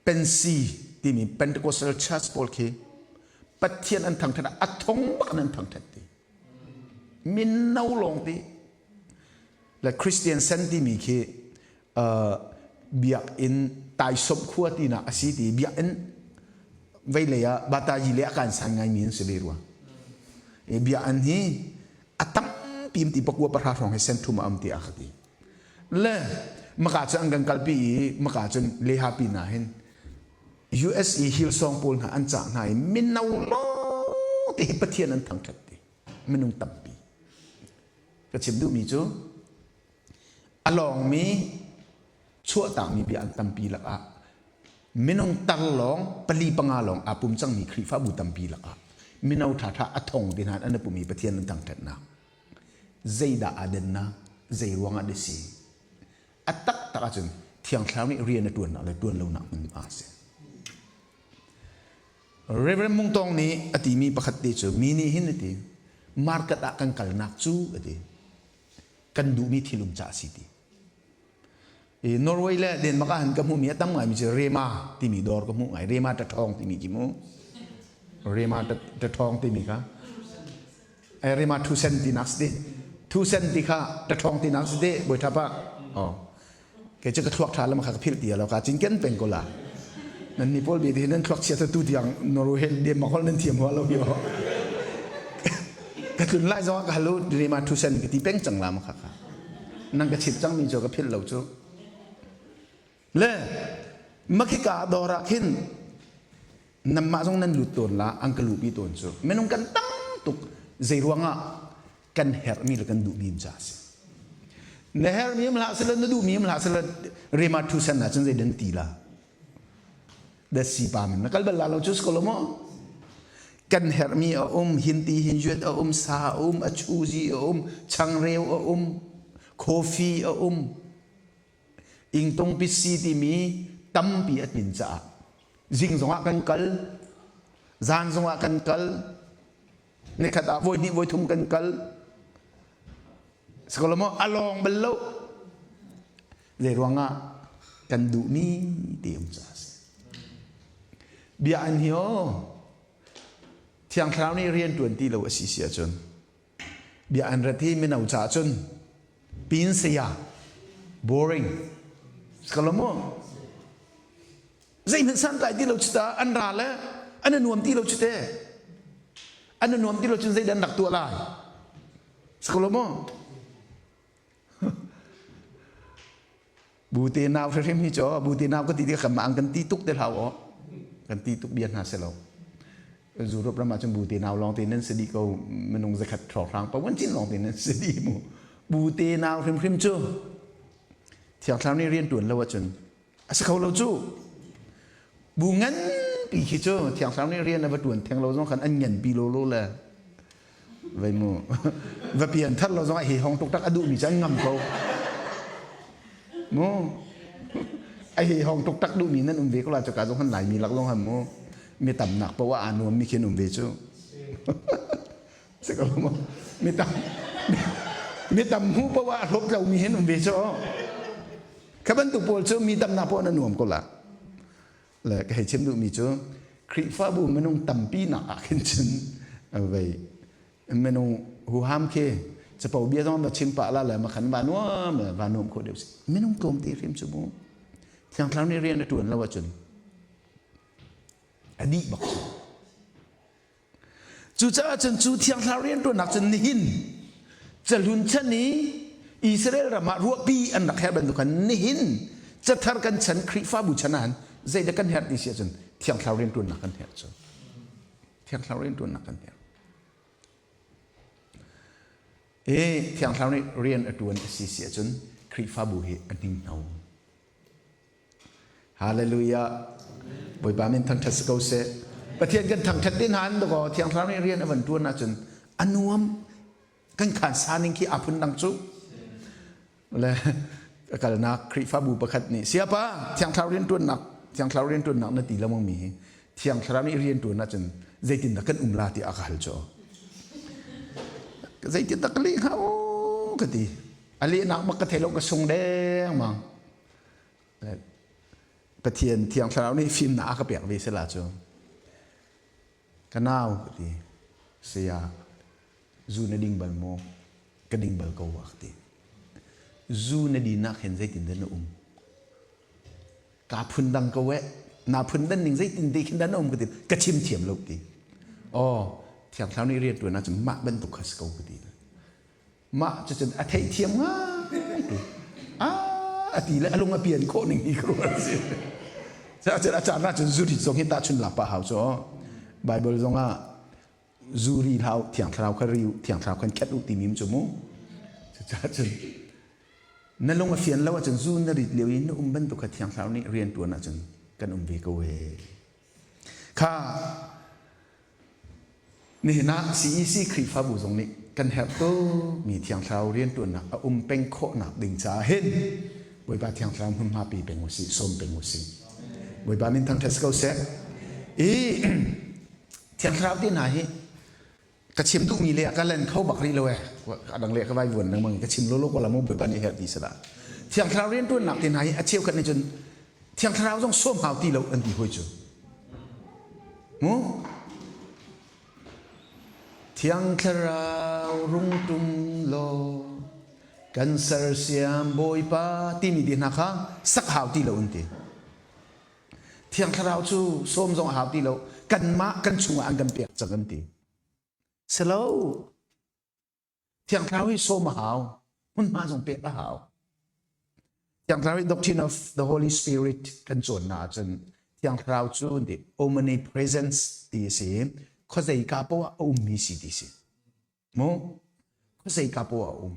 Pensi timi Pentecostal Church pawl khi Pathian an thangthat ah a thong bak in an thangthat ti. Minno lawng ti. Le Christian sen timi khi biakinn taisawm khua tinak a si ti biakinn vei lei ah batayi le a kan san ngaimi an si ve rua. E biakinn hi a tampi ti pakua pahra hrawng hi sen thum a um ti a ka ti. Le maka cu an kan kalpi i maka cun leha pi na hin US i Hillsong pawl hna an cah hna i mino lawng te hi Pathian an thangṭhat ti minung tampi. Ka chim duhmi cu a lawngmi chuahtakmi bia an tampi lakah minung tar lawng pali panga lawng aa pum cangmi Khrihfabu tampi lakah mino ṭhaṭha a thong ti hna an i pum i Pathian an thangṭhatnak zeidah aa dennak zei ruangah dah si a taktak ahcun Thiang Thlarau nih rian a ṭuannak le ṭuan lonak hmun a si. Reverend Mung Tawng nih a timi pakhat te cu mi nih hin a ti market ah kan kalnak cu a ti kan duhmi thil um ca a si ti. I Norway le Denmark ah hin ka hmuhmi a tam ngaimi cu Rema timi dawr ka hmuh ngai Rema ṭaṭhawng timi khi mu Rema ṭaṭhawng timi kha Rema thu sen ti nak si ti thu sen ti kha ṭaṭhawng ti nak si ti bawi ṭha pa oh Kei cu ka thluak ṭha lam kha ka philh ti lo ka cinken peng ko la. Nan ni pawl bi ti nan thluak chia tu tiang Norway Denmark holh nan thiam hua lo hi Ka tlun lai zong ah ka halu rima thu sen ka ti peng cang la ma kha kha. Nang ka chim cang mi cu ka philh lo cu. Le makhika dawr ah khin namah zong nan lut tawn la an ka lupi tawn cu minung kan tam tuk zei ruangah kan herhmi le kan duhmi um ca si na herhmi um hlah sila na duhmi um hlah sila rema thu san ah cun zei dan ti la da si pa min na kal bal la lo chu skolo mo kan herhmi a um hin ti hin yuat a um sa a um a chuzi a um changreu a um coffee a um ingtung pisi timi tampi a tin caah zing zongah kan kal zan zongah kan kal Nikhat ah voi hnih voi thum kan kal. Sikolo a lawng bal lo. Zei ruangah kan duhmi ti um ca si. Bia an hi o Thiang Thlarau nih rian ṭuan ti lo a si si ahcun bia an rat hi mino ca cun pin saya boring sikolo mu Zeihmanh santlai ti lo cu ta an ra le an i nuam ti lo cu te. An i nuam ti lo cun zeidah an rak tuah lai? Sakolo maw? Bu te nau hrim hi cu bu te nau ka ti ti kan ang kan ti tuk te hlau aw. Kan ti tuk bia hna se lo. Europe ram ah cun bu te nau lawng te nan si dih ko minung zakhat hrawnghrang pa wan cin lawng te nan si dih mu. Bu te nau hrimhrim cu Thiang Thlarau nih rian tuan lo ahcun A si kho lo cu. Bu nganpi khi cu Thiang Thlarau nih rian a va ṭuan theng lo zong khan an nganpi lawlaw le vei mu va pian thar lo zong ah hi hong tuk tak a duhmi cu an ngam ko. Mu a hi hong tuk tak duhmi nan um ve ko la cu ka zong han Laimi lak zong han mu mi tamnak poah aa nuam mi khi an um ve cu. Si ko mu mi tam mi tam hmu poah a hlawp lo mi hin um ve cu. Kha bantuk pawl cu mi tamnak poah na nuam ko la. Le ka hei chim duhmi cu Khrihfabu minung tampi nak ah khin cun vei minung huham khi capo bia zong va chim pah la le makhan va nuam le va nuam kho deuh si. Minung tlawmte hrim cu mu. Thiang Thlarau nih rian a ṭuan lo ahcun a dih bak cu. Cucaah cun cu Thiang Thlarau rianṭuannak cun nihin cahlun chan i Israel ram ah ruahpi an rak herh bantuk khan nihin cathar kan chan Khrihfabu chan ah hin zeidah kan herh ti si ahcun Thiang Thlarau rianṭuannak kan herh cu. Thiang Thlarau rianṭuannak kan herh. E Thiang Thlarau nih rian a ṭuan a si si ahcun Khrihfabu hi a hninghno. Hallelujah. Bawipa min thangṭhat si ko seh. Pathian kan thangṭhat te hna an dakaw Thiang Thlarau nih rian a van ṭuan ahcun a nuam. Kan khan sa ning khi aa phun dang cu. Le ka kalnak Khrihfabu pakhat nih siapa Thiang Thlarau rianṭuannak Thiang Thlarau rianṭuannak na ti lengmang mi hi Thiang Thlarau nih rianṭuan ahcun zeitindah kan um la tiah a ka hal cu. Zeitindah ka leh hnga u ka ti. A lehnak bak ka thei lo ka sung dengmang. Pathian Thiang Thlarau nih fimnak a ka pek ve sila cu. Ka nau ka ti. Saya zu na ding bal maw? Ka ding bal ko ka ti. Zu na dinak hin zeitindah na um? Ka phun dang ko eh. Na phun dan ning zeitin te khin dah na um ka ti. Ka chim thiam lo ti. Oh, Thiang Thlarau nih rian ṭuan ahcun mah bantuk kha si ko ka ti. Mah cucun a theih thiam ngai ti. Ah, a ti le a lung a pian khawh ning hi ka ruat si. Cun a caan ahcun zurit zong hi tahchun lak pah hau cu. Bible zong ah zu ri hlah u thiang thlarau kha ri u thiang thlarau khan khet u timi cu mu cucaah cun na lung a fian lo ahcun zu na rit lio i na um bantuk kha thiang thlarau nih rian ṭuan ahcun kan um ve ko ee kha nihin ah CEC Khrihfabu zong nih kan herh tuk mi thiang thlarau rianṭuannak a um peng khawhnak ding caah hin Bawipa thiang thlarau hmunhma pe peng usih sawm peng usih Bawipa min thangṭhat si ko seh i Thiang Thlarau te hna hi ka chim duhmi le ka len kho bak rih lo eh a dang le ka vai vuan lengmang ka chim lolo ko la mu Bawipa nih herh ti sala Thiang Thlarau riantuannak te hna hi a cheukhat nih cun Thiang Thlarau zong sawm hau ti lo an ti hoi cu mu Thiang Thlarau rung tum law kan sersiam Bawipa timi te hna kha sak hau ti lo an ti Thiang Thlarau cu sawm zong a hau ti lo. Kanmah kan chungah an kan pek cang an ti. Silo. Thiang Thlarau hi sawm a hau. Hmunhma zong pek a hau. Thiang Thlarau hi doctrine of the Holy Spirit kan cawnnak ahcun Thiang Thlarau cu the omnipresence ti a si. Khuazei ka poah a ummi si ti si. Mu? Khuazei ka poah a um.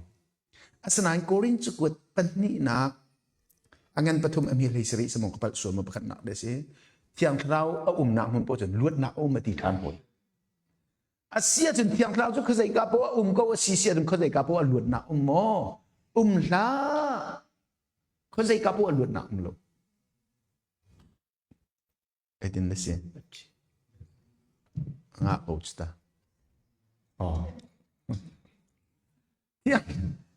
Asinain Korin cakuat pahnihnak a ngan pathum a hmi hlei sarih samong ka palh sual ma pakhatnak de si. Thiang Thlarau a umnak hmun poh cun luatnak a um a ti ṭhan hawi. A si ahcun Thiang Thlarau cu khuazei ka poh a um ko a si si ahcun khuazei ka poh a luatnak um maw? Um hlah. Khuazei ka poh a luatnak um lo. Eitin na si. Nga ko ta. Oh. Thiang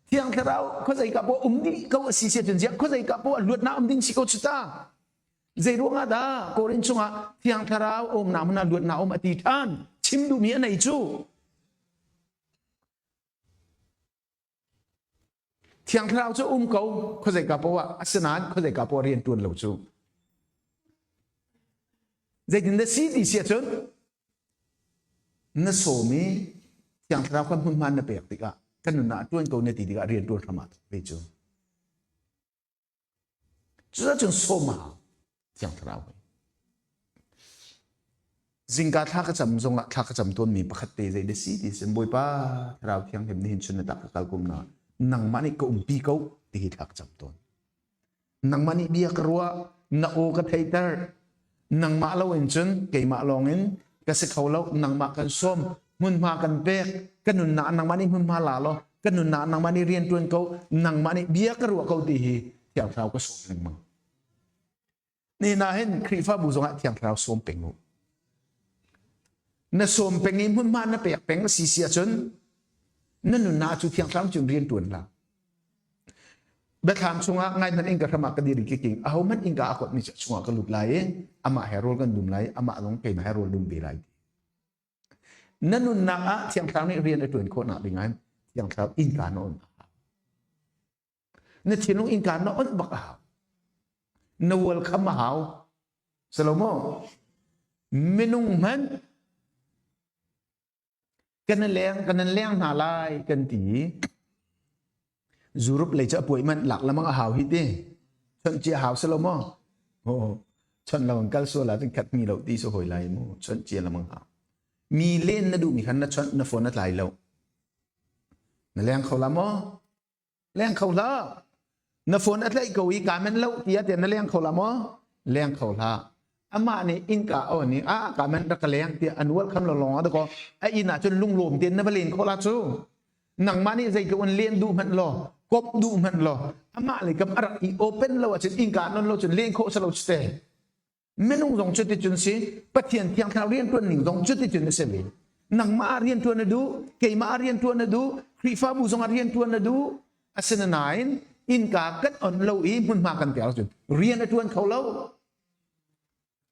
Thiang Thlarau khuazei ka po um dih ko a si si cun ziah khuazei ka po luatnak um ding si ko cu ta. Zei ruangah dah Korin chungah Thiang Thlarau umnak hmun ah luatnak um a ti ṭhan chim duhmi a nei cu. Thiang Thlarau cu um ko khuazei ka poah asinain khuazei ka poah rian ṭuan lo cu. Zeitin dah si ti si ahcun na sawm i Thiang Thlarau kha hmunhma na pek tikah kan nunah a ṭuan ko na ti tikah rian ṭuan hram ah ve cu. Cuzacun sawm a hau Thiang Thlarau hi. Zingka thla ka cam zongah thla ka cam tawnmi pakhat te zei na si ti sin Bawipa Thlarau Thianghlim nihin chun na tak ka kal kum na nangmah nih ka umpi ko ti hi thla ka cam tawn. Nangmah nih bia ka ruah na aw ka theiter nangmah lo in cun keimah lawng in ka si kho lo nangmah kan sawm hmunhma kan pek ka nunnak nangmah nih hmunhma la law ka nunnak nangmah nih rian tuan ko nangmah nih bia ka ruah ko ti hi Thiang Thlarau ka sawm lengmang ni na hin Khrihfabu zongah Thiang Thlarau sawm peng u na sawm peng i hmunhma na pek peng si si ahcun na nunnak cu Thiang Thlarau cun rian tuan la Biathlam chungah ngai hmanh in ka hram ah ka dir i kiking aho hmanh innka a kot mi chungah ka lut lai i amah he rawl kan dum lai amah zong keimah he rawl dum ve lai Na nunnak ah Thiang Thlarau nih rian a ṭuan khawhnak ding ah Thiang Thlarau innka na on a hau. Na thinlung innka na on bak a hau. Na welcome a hau. Salomo, minung hmanh kan leng kan leng hna lai kan ti Zurup lei cu a puai manh lak lamang a hau hi ti. Chawnh cia hau si lo maw? Oh, chawnh lo kal sual ah cun khat mi lo ti su hoi lai mu. Chawnh cia lamang hau. Mi len na duh mi khan na chawnh na phone na tlai lo. Na leng kho la maw? Leng kho hlah. Na phone a tlaih ko i ka men lo ti ah na leng kho la maw? Leng kho hlah. Amah nih innka aw nih a ka men rak ka leng tiah an welcome lo lawng ah dakaw a inn ah cun lunglawm tein na va len khawh la cu. Nangmah nih zeitluk in len duh hmanh law. Kop duh hmanh law amah le kam a rak i open lo ahcun innka non lo cun len khawh si lo te. Minung zong cuti cun si, Pathian thiang thlarau rianṭuan ning zong cuti cun a si ve. Nangmah ah rianṭuan na duh, keimah ah rianṭuan na duh, Khrihfabu zong ah rianṭuan na duh. Asinain innka kan on lo i hmunhma kan pek ahcun rian a ṭuan kho lo.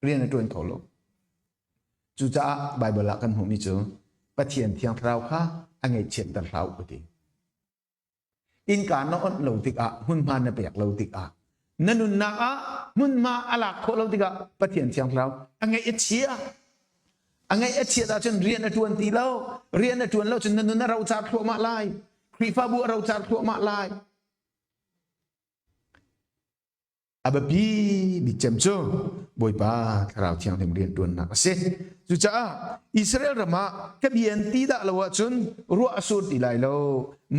Rian a ṭuan kho lo. Cucaah Baibal ah kan hmuhmi cu Pathian thiang thlarau kha a ngaihchiatter hlah u ti. Innka na onh lo tikah hmunhma na pek lo tikah na nunnak ah hmunhma a lak khawh lo tikah Pathian thiang thlarau a ngaih a chia. A ngaih a chiat ahcun rian a ṭuan ti lo. Rian a ṭuan lo cun na nun a rocar thluahmah lai. Khrihfabu a rocar thluahmah lai. A biapi bik cem cu Bawipa Thlarau Thianghlim rianṭuannak a si. Cucaah Israel ram ah ka bia an ti dah lo ahcun ruah a sur ti lai lo,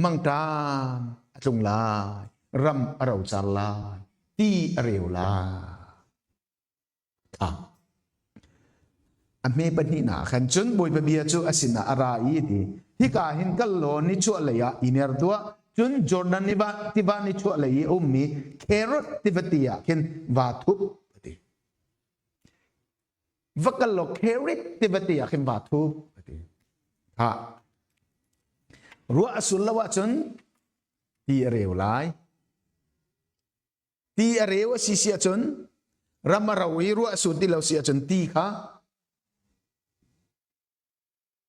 mangṭam a tlung lai, ram a rocar lai, ti a reu lai. A hme pahnihnak ah khan cun Bawipa bia cu a sinah a ra i a ti, Hika hin kal law nichuahlei ah i mer tuah, cun Jordan tiva nichuahlei i a ummi Kherot tivate ah khin vaa thup, a ti. Va kal law Kherith tivate ah khin vaa thup, a ti. Ha. Ruah a sul lo ahcun ti a reu lai. Ti a reu a si si ahcun ram a ro i ruah a sur ti lo si ahcun ti kha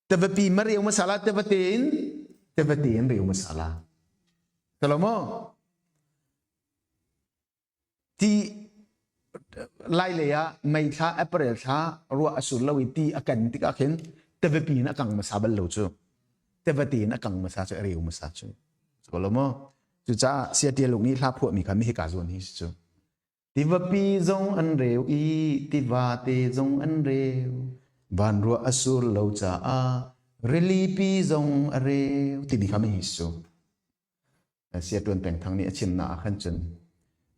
tevapi ma reu hmasa la tevate in tevate in reu hmasa la. Talo maw? Ti lai lei ah May thla April thla ruah a sur lo i ti a kan tikah khin tevapi in a kang hmasa bal lo cu. Tevate in a kang hmasa cu a reu hmasa cu. Talo maw? Cucaah siatialuk nih hla phuahmi kha hika zawn hi si cu. Tivapi zong an reu i tivate zong an reu. Vanruah a sur lo caah rilipi zong a reu timi kha mi si cu. Siatuan Peng Thang nih a chimnak ah khan cun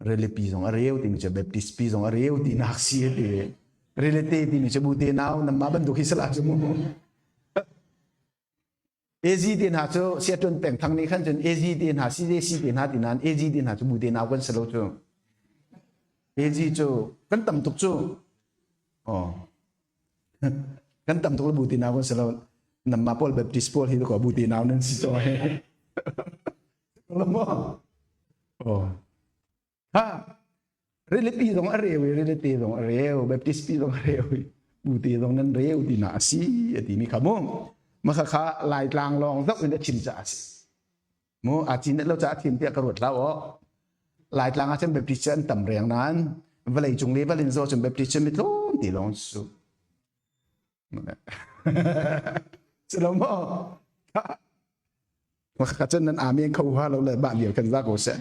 rilipi zong a reu timi cu Baptist pi zong a reu tinak si a ti. Rilite timi cu bu te nau namah bantuk hi sala cu mu. AZ te hna cu Seattle peng thang nih khan cun AZ te hna CJC te hna ti nain AZ te hna cu bu te nau kan si lo cu. AZ cu kan tam tuk cu. Oh. kan tam tuk bu te nau kan si lo. Namma pawl Baptist pawl hi ko bu te nau nan si cho he. Lamo. Oh. Ha. Rilipi zong a reu i rilite zong a reu, Baptist pi zong a reu i pute zong nan reu ti na a si a timi kha mu. Maka kha Laitlang lawng zoh in a chim caah a si. Mu a cin lo caah a thim tiah ka ruat hlah aw. Laitlang ah cun Baptist cu an tam reng nain vawlei cung level in zoh cun Baptist cu mi tlawm ti lawng su. Si lo maw? Maka cun nan amen kho ha lo le bah vial kan za ko seh.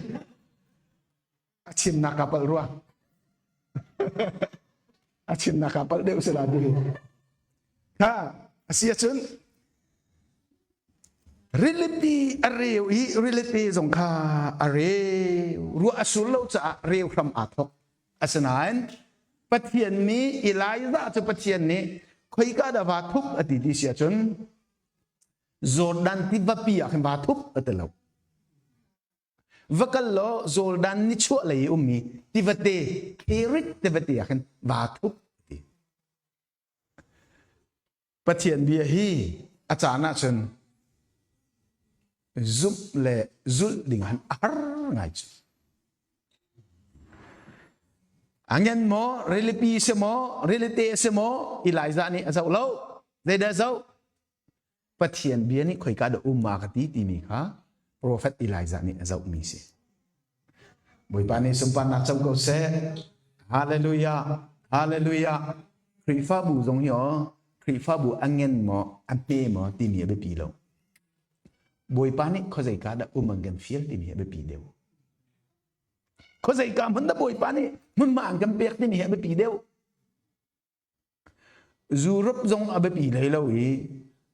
A chimnak ka palh rua. A chimnak ka palh deuh sila ti. Ha, a si ahcun rilipi a reu i rilipi zong kha a reu ruah a sur lo caah reu hram aa thok. Asinain Pathian nih Elijah cu Pathian nih khoika dah vaa thup a ti ti si ahcun Jordan tivapi ah khin vaa thup a ti lo. Va kal law Jordan nichuah lei i ummi tivate Kerit tivate ah khin vaa thup a ti. Pathian bia hi a caan ahcun zumh le zulh ding han a har ngai cu. Angen maw, rilipi si maw, rilite si maw, Elijah nih a zoh lo. Zeidah zoh? Pathian bia nih khoika dah um ma ka ti timi kha profet Elijah nih a zohmi si. Bawipa nih sunparnak co ko seh. Hallelujah. Hallelujah. Khrihfabu zong hi aw Khrihfabu a ngen maw a hme maw timi a biapi lo. Bawipa nih khuazeika dah um an kan fial timi hi a biapi deuh. Khuazeika hmun dah Bawipa nih hmunhma an kan pek timi hi a biapi deuh. Europe zong a biapi hlei lo i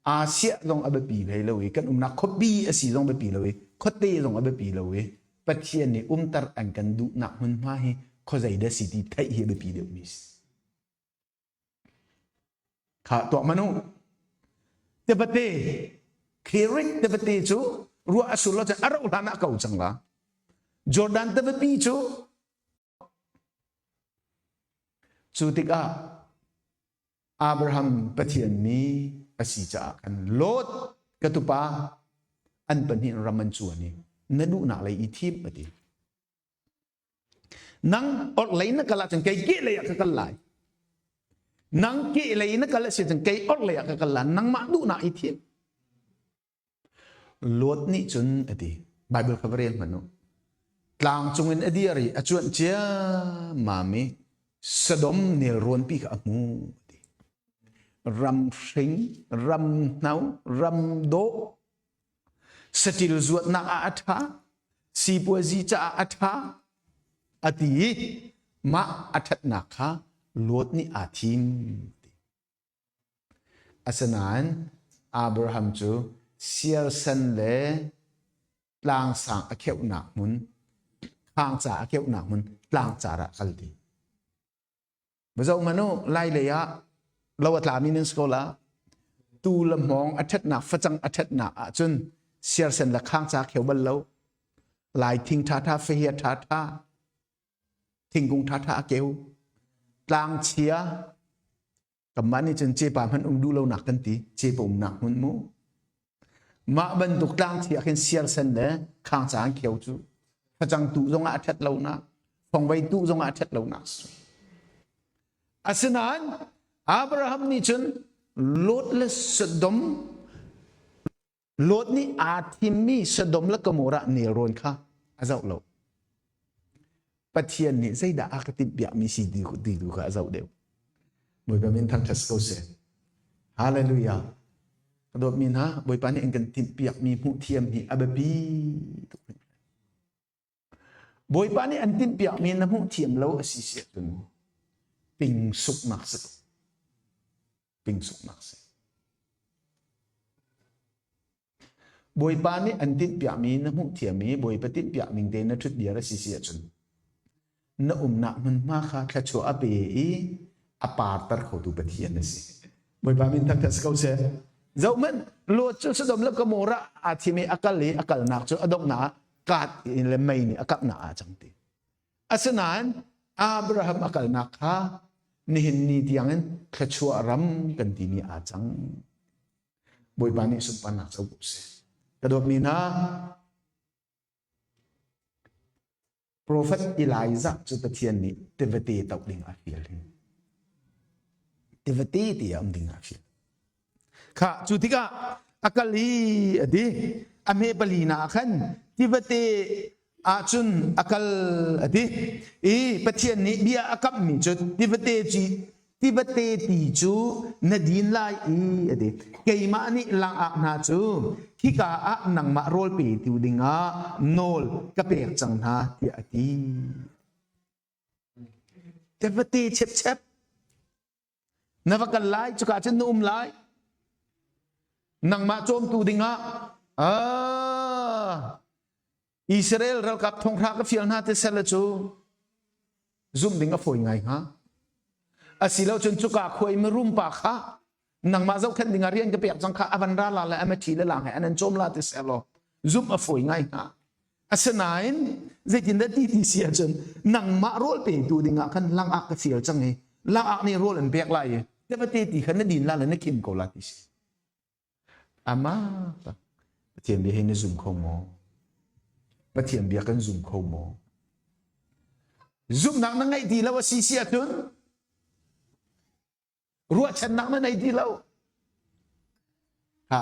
Asia zong a biapi hlei lo i kan umnak khuapi a si zong biapi lo i khuate zong a biapi lo i Pathian nih umter an kan duhnak hmunhma hi khuazei dah si ti theih hi a biapi deuhmi si. Kha tuah manu. Tevate, Kherit tevate cu ruah a sur lo cun a rauh hlan ah ko cang la. Jordan tivapi cu cu tikah Abraham Pathian mi a si caah khan Lot ka tupa an pahnih ram an cuan i na duhnak lei i thim a ti. Nang orhlei na kal ahcun kei kehlei ah ka kal lai. Nang kehlei na kal a si ahcun kei orhlei ah ka kal lai. Nangmah duhnak i thim. Lot nih cun a ti. Bible kha va rel hmanh u. Tlang cungin a dir i a cuanh ciammam i Sodom nelrawnpi kha a hmu a ti. Ram hring, ram hno, ram dawh, saṭil zuatnak ah a ṭha, sipuazi caah a ṭha a ti i mah a ṭhatnak kha Lot nih aa thim. Asinain Abraham cu siarsen le tlangsang a kheuhnak hmun, khangca a kheuhnak hmun tlangcar ah kal ti. Zoh hmanh u, lai lei ah lo a tlami nan si ko la. Tu le hmawng a ṭhatnak, facang a ṭhatnak ahcun siarsen le khangca kheu bal lo. Lai thing ṭhaṭha, fahia ṭhaṭha, thingkung ṭhaṭha a keu. Tlangchia, kanmah nih cun cepa hmanh um duh lonak kan ti, cepa umnak hmun mu. Mah bantuk tlangchia khin siarsen le khangca an kheu cu facang tuh zongah a ṭhat lonak, fongvei tuh zongah a ṭhat lonak si. Asinain Abraham nih cun Lot le Sodom Lot nih aa thimmi Sodom le Gomorrah nelrawn kha a zoh lo. Pathian nih zeidah a ka timhpiakmi si ti tu kha a zoh deuh. Bawipa min thangṭhat si ko seh. Hallelujah. Ka dawtmi hna, Bawipa nih an kan timhpiakmi hmuh thiam hi a biapi tuk. Bawipa nih an timhpiakmi na hmuh thiam lo a si si ahcun ping suknak si ko. Ping suknak si. Bawipa nih an tinhpiakmi na hmuh thiam i Bawipa tinhpiak ning tein na ṭhut diar a si si ahcun na umnak hmunhma kha thluachuah a pe i a parter khotu Pathian a si. Bawipa min thangṭhat si ko seh. Zohhmanh, Lot cu Sodom le Gomorrah aa thim i a kal i a kalnak cu a donghnak ah kaat in le mei nih a kanghnak aa cang ti. Asinain Abraham a kalnak kha nihin ni tiangin thluachuah ram kan timi aa cang. Bawipa nih sunparnak co ko seh. Ka dawtmi hna, Profet Elijah cu Pathian nih tivate toh ding a fial hi. Tivate ti a um ding a fial. Kha cu tikah a kal i a ti. A hme pali na ah khan tivate ahcun a kal a ti. I Pathian nih bia a kamhmi cu tivate ci tivate ti cu na din lai i a ti. Keimah nih langak hna cu hika ah nangmah rawl petu dingah nawl ka pek cang hna tiah a ti. Tivate chepchep Na va kal lai, cuka cun na um lai. Nangmah cawmtu dingah ah Israel ralkap thonghra ka fial hna te sel cu zumh ding a fawi ngai hnga. Asilo cun cuka khuai mirum pa kha nangmah zohkhenh dingah rian ka pek cang kha avan ra la le ama ṭhi le lang he an an cawm la ti seh law zumh a fawi ngai hnga. Asinain zeitindah ti ti si ahcun nangmah rawl petu dingah khan langak ka fial cang i langak nih rawl an pek lai i tevate ti kha na din la le na khim ko la ti si. Ama Pathian bia hi na zum kho maw? Pathian bia kan zum kho maw? Zumhnak na ngeih ti lo a si si ahcun Ruahchannak na nei ti lo. Ha.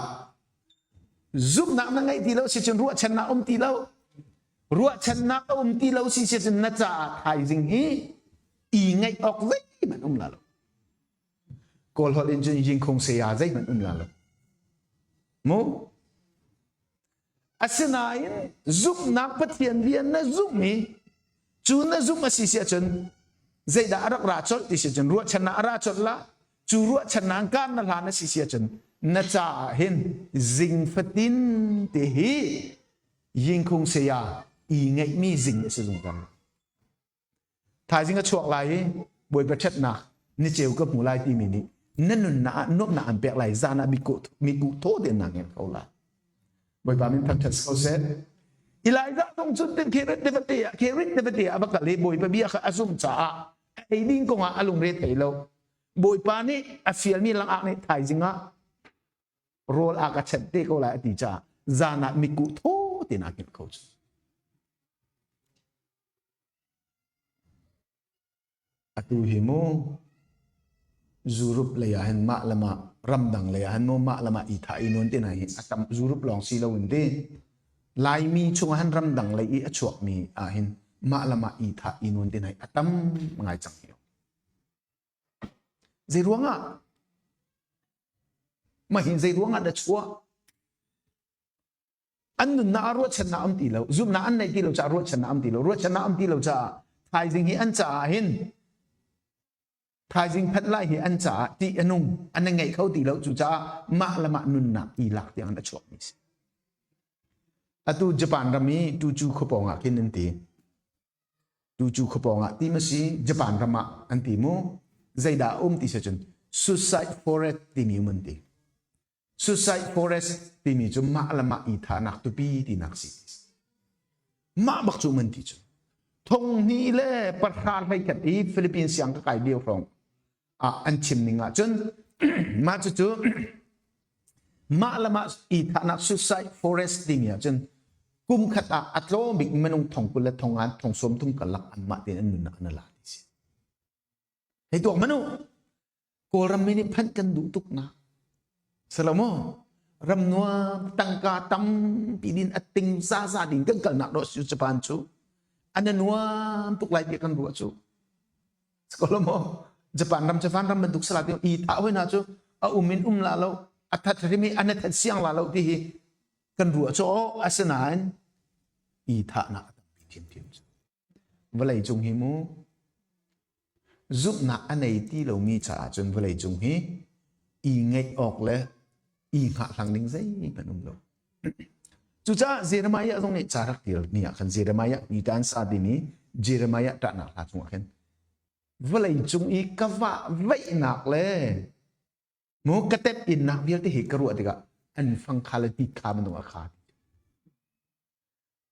Zumhnak na ngeih ti lo si cun ruahchannak um ti lo. Ruahchannak a um ti lo si si cun na caah thaizing hi i ngaih awk zeihmanh um la lo. Kawl holh in cun yingkhung saya zeihmanh um la lo. Mu? Asinain zumhnak Pathian rian na zumh i cu na zumh a si si ahcun zeidah a rak ra colh ti si cun ruahchannak a ra colh la cu ruahchannak kaan na hlan a si si ahcun na caah hin zing fatin te hi yingkhung saya i ngeihmi zing a si zungzal. Thaizing a chuak lai i Bawipa ṭhatnak niceu ka hmu lai timi nih na nunnak ah nuamhnak an pek lai zan ah mitkuh thaw tein naa ngel ko lai. Bawipa min thangṭhat si ko seh. Elijah zong cun tin Kherit tivate ah Kherit tivate ah a va kal i Bawipa bia kha a zumh caah a ei ding kongah a lungre thei lo. Bawipa nih a fialmi langak nih thaizing ah rawl a ka chanh te ko lai a ti caah zan ah mitkuh thaw tein aa hngilh ko cu. Atu hi mu Europe lei ah hin mah le mah ramdang lei ah hin mu mah le mah i thah i nun te hna hi a tam Europe lawng si lo in ti Laimi chungah hin ramdang lei i a chuakmi ah hin mah le mah i thah i nun te hna hi a tam ngai cang hi. Zei ruangah? Mah hin zei ruangah dah chuah? An nunnak ah ruahchannak um ti lo, zumhnak an neih ti lo caah ruahchannak um ti lo, ruahchannak um ti lo caah thaizing hi an caah hin thaizing phanh lai hi an caah tih a nung, an i ngeih kho ti lo cucaah mah le mah nunnak i lak tiang in a chuakmi si. Atu Japan ram i Tucu khuapawng ah khin an ti. Tucu khuapawng ah ti ma si Japan ram ah an ti mu. Zeidah a um ti si cun suicide forest timi um an ti. Suicide forest timi cu mah le mah i thahnak tupi tinak si. Mah bak cu man ti cu. Thong hnih le pahra hleikhat i Philippines siang ka kai lio hrawng ah an chim ning ah cun mah cucu mah le mah i thahnak suicide forest timi ah cun kum khat ah a tlawm bik minung thong kul le thong ngan thong sawm thum karlak anmah tein an nunnak an la ti si. Hei tuak manu Kawlram mi nih phanh kan duh tuk na. Salomo ram nuam tangka tampi din a ting zaza ding kan kalnak do su Japan cu an nuam tuk lai ti kan ruah cu. Salomo Japan ram Japan ram bantuk sala ti i tha hoi na cu a um in um la lo a that rimi an that siang la lo ti hi kan ruah cu asinain i thahnak a tampi thiamthiam cu. Vawlei cung hi mu zumhnak a nei ti lomi caah cun vawlei cung hi i ngeih awk le i hngahhlang ding zeihmanh um lo. Cucaah Jeremiah zong nih ca rak tial ni ah khan Jeremiah ni tan sa timi Jeremiah ṭahnak hla chungah khin vawlei cung i ka vah veihnak le mu ka tep innak vialte hi ka ruah tikah an fang kha le tit kha bantuk a kha.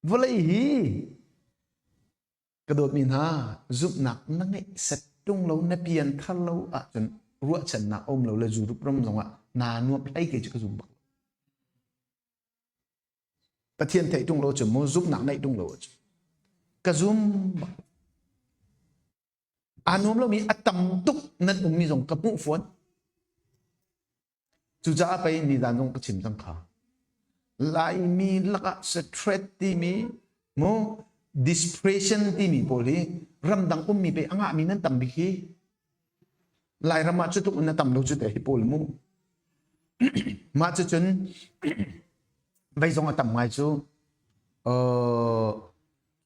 Vawlei hi ka dawtmi hna zumhnak na ngeih set ṭung lo na pian thar lo ahcun ruahchannak a um lo le Europe ram zongah naa nuamh hlei ke cu ka zum bak lo. Pathian theih ṭung lo cu mu zumhnak neih ṭung lo cu ka zum bak. Aa nuam lomi a tam tuk nan ummi zong ka hmuh fawn. Cucaah pei nizan zong ka chim cang kha. Laimi lakah stress timi mu depression timi pawl hi ramdang ummi pe a ngahmi nan tam bik hi. Lairam ah cutluk in a tam lo cu te hi pawl mu. Mah cucun vei zong a tam ngai cu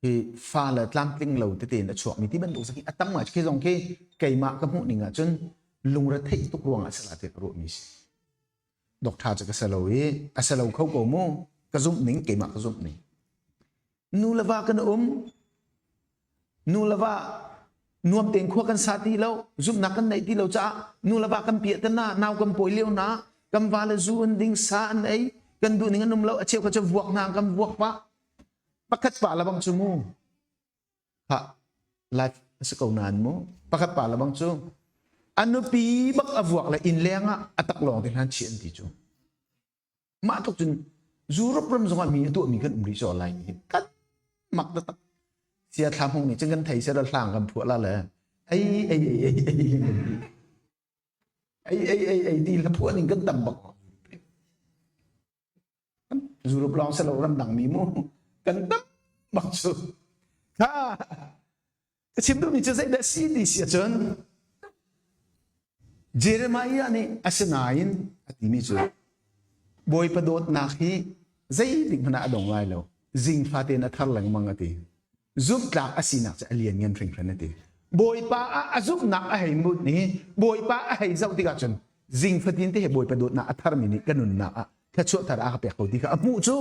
hi fa le tlamtling lo tete in a chuakmi ti bantuk khi a tam ngai khi zong khi keimah ka hmuh ning ahcun lungretheih tuk ruangah sala te ka ruahmi si doctor cu ka si lo i a si lo kho ko mu ka zumh ning keimah ka zumh ning nu le va kan um nu le va nuam tein khua kan sa ti lo zumhnak kan neih ti lo caah nu le va kan piah te na nau kan pawi lio na kan va le zu an ding sa an ei kan duh ning an um lo a cheu kha cu vuak hna kan vuak pah Pakhat pa le bang cu mu ha life a si ko nain mu pakhat pa le bang cu a nupi bak a vuak le inn leng ah a tak lawng te hlan chih an ti cu mah tluk cun Europe ram zongah mi a tuahmi kan um rih caw lai ni kan mak taktak sia thla hmung nih cun kan thei seh hlang kan phuah la le ei ei ei ei ei ei ei ei ei ti hla phuah ning kan tam bak Europe lawng si lo ramdang mi mu kan tam bak cu kha ka chim duhmi cu zeidah si ti si ahcun Jeremiah nih asinain a timi cu Bawipa dawtnak hi zeitik hmanh ah a dong lai lo zingfa tein a thar lengmang a ti zumhtlak a sinak cu a lianngan hringhran a ti. Bawipa ah a zumhnak a hei mut i Bawipa a hei zoh tikah cun zing fatin te he Bawipa dawtnak a tharmi nih ka nunnak ah thluachuah thar a ka pek ko ti kha a hmuh cu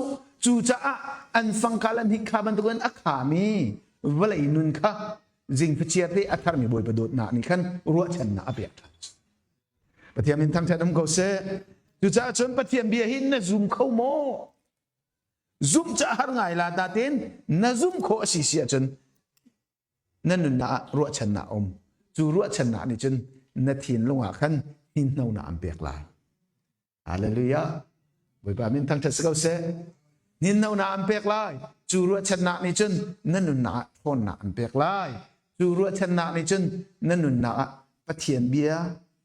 cucaah an fangkal an hik kha bantukin a khami vawlei nun kha zing fachiar te a tharmi Bawipa dawtnak nih khan ruahchannak a pek ṭhan. Pathian min thangṭhat um ko seh. Cucaah cun Pathian bia hi na zum kho maw? Zumh cu a har ngai la ta ten na zumh khawh a si si ahcun na nunnak ah ruahchannak um. Cu ruahchannak nih cun na thinlung ah khan hninhnonak an pek lai. Hallelujah. Bawipa min thangṭhat si ko seh. Hninhnonak an pek lai. Cu ruahchannak nih cun na nunnak ah ṭhawnnak an pek lai. Cu ruahchannak nih cun na nunnak ah Pathian bia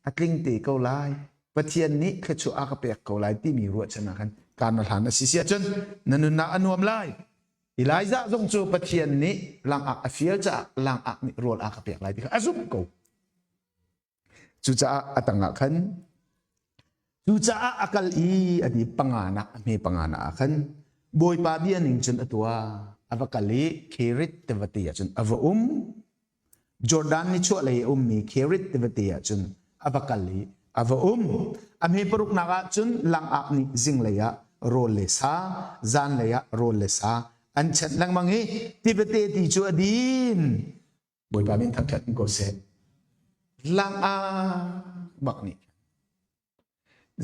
a tling te ko lai. Pathian nih thluachuah a ka pek ko lai timi ruahchannak khan kaan na hlan a si si ahcun na nunnak a nuam lai. Elijah zong cu Pathian nih langak a fial caah langak nih rawl a ka pek lai ti kha a zumh ko. Cucaah a tangah khan cucaah a kal i a ti panganak a hme panganak ah khan Bawipa bia ning cun a tuah. A va kal i Kherit tivate ah cun a va um. Jordan nichuahlei a ummi Kherit tivate ah cun a va kal i a va um. A hme paruknak ah cun langak nih zinglei ah rawl le sa, zanlei ah rawl le sa an chanh lengmang i tivate ti cu a din. Bawipa min thangṭhat in ko seh. Langak bak nih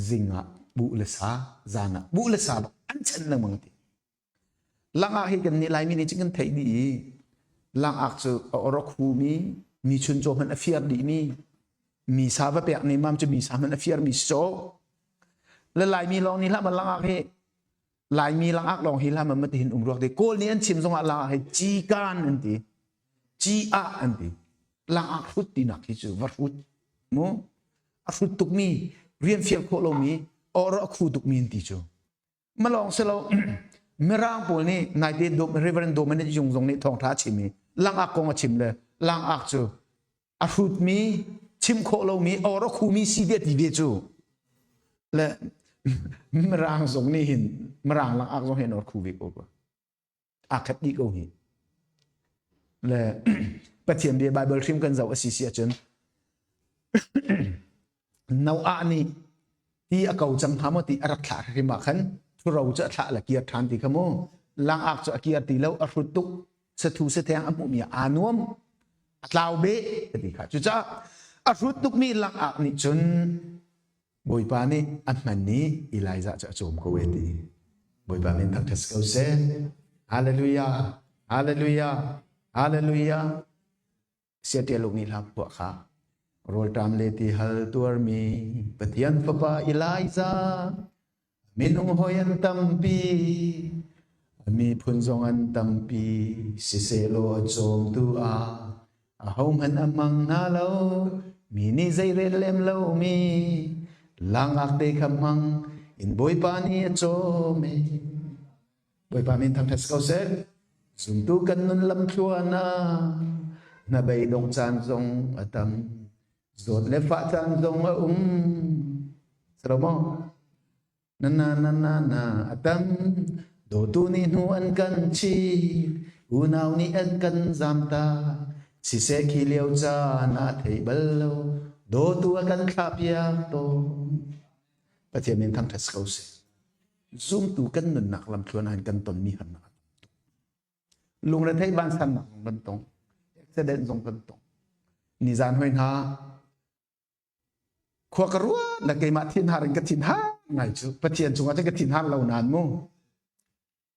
zing ah buh le sa, zan ah buh le sa bak an chan lengmang ti. Langak hi kan nih Laimi nih cun kan theih dih i langak cu a or a khumi, mi chuncaw hmanh a fiar dihmi, mi sa va pek ne mam cu mi sa hmanh a fiarmi si caw. Le Laimi lawng nih hlah ma langak hi Laimi langak lawng hi hlah ma matihin um ruak ti. Kawl nih an chim zongah langak hi cikan an ti. Ci ah an ti. Langak hrut tinak hi cu va hrut mu. A hrut tukmi, rian fial khawh lomi, or a khu tukmi an ti cu. Malawng silo Mirang pawl nih naite Reverend Dominic Jung zong nih thawngṭha a chim i langak kong a chim le langak cu a hrutmi chim khawh lomi or a khumi si ve ti ve cu le Mirang zong nih hin Mirang langak zong hin or khu ve ko aa khat dih ko hi le Pathian bia Bible hrim kan zoh a si si ahcun Noah nih ti a ko cang hnga maw ti a rak thlah hrim ah khan thuro cu a thlah le kir ṭhan ti kha mu langak cu a kir ti lo a hrut tuk sathu satheng a hmuhmi aa nuam a tlau beh ti kha cucaah a hrut tukmi langak nih cun Bawipa nih a hman i Elijah cu a cawm ko e ti. Bawipa min thangṭhat si ko seh. Hallelujah. Hallelujah. Hallelujah. Siaṭialuk nih hla phuah kha. Rawlṭam le ti hal tuarmi Pathian fapa Elijah minung hawi an tampi miphun zong an tampi sisehlaw a cawmtu ah Ahohmanh a hmang hna lo, mi nih zeirel lem lomi langak te kha hmang in Bawipa nih a cawm e. Bawipa min thangṭhat si ko seh. Zumtu kan nun lamthluan ah hnabei dong caan zong a tam. Zawt le fah caan zong a um. Salomo. Na na na na na a tam dawtu nih hnu an kan chi unau nih an kan zamta siseh khi lio caan ah thei bal lo dawtu a kan thlah piak tawn Pathian min thangṭhat si ko seh zumtu kan nunnak lamthluan ah kan tonmi harnak a tam tuk lungretheih vansannak zong kan tong accident zong kan tong nizan hoi hna Khua ka ruat le keimah thinhar in ka thinhar ngai cu Pathian cungah cun ka thinhar lo nain mu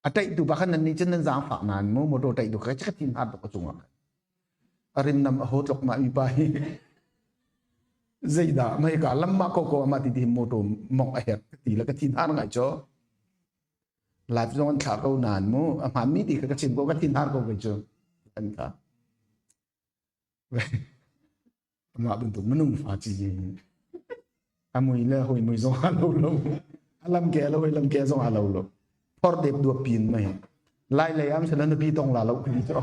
a ṭaihtu pa khan nan nih cun nan zaangfak nain mu motor ṭaihtu kha ka thinhar tuk a cungah khan a rimnam a haw tlok mah mi pa hi zeidah mei ka lam mah ko ko ama ti ti motor mong a herh ka ti le ka thinhar ngai cu live zong an thlah ko nain mu a hmaan mi ti kha ka chim ko ka thinhar ko kei cu an ka Amah bantuk minung fa ci a mui le hoi mui zong a lo lo. A lam ke lo lam ke zong a lo lo. Phor dep dua pin mai. Lai lei am sala na pi tong la lo kini to.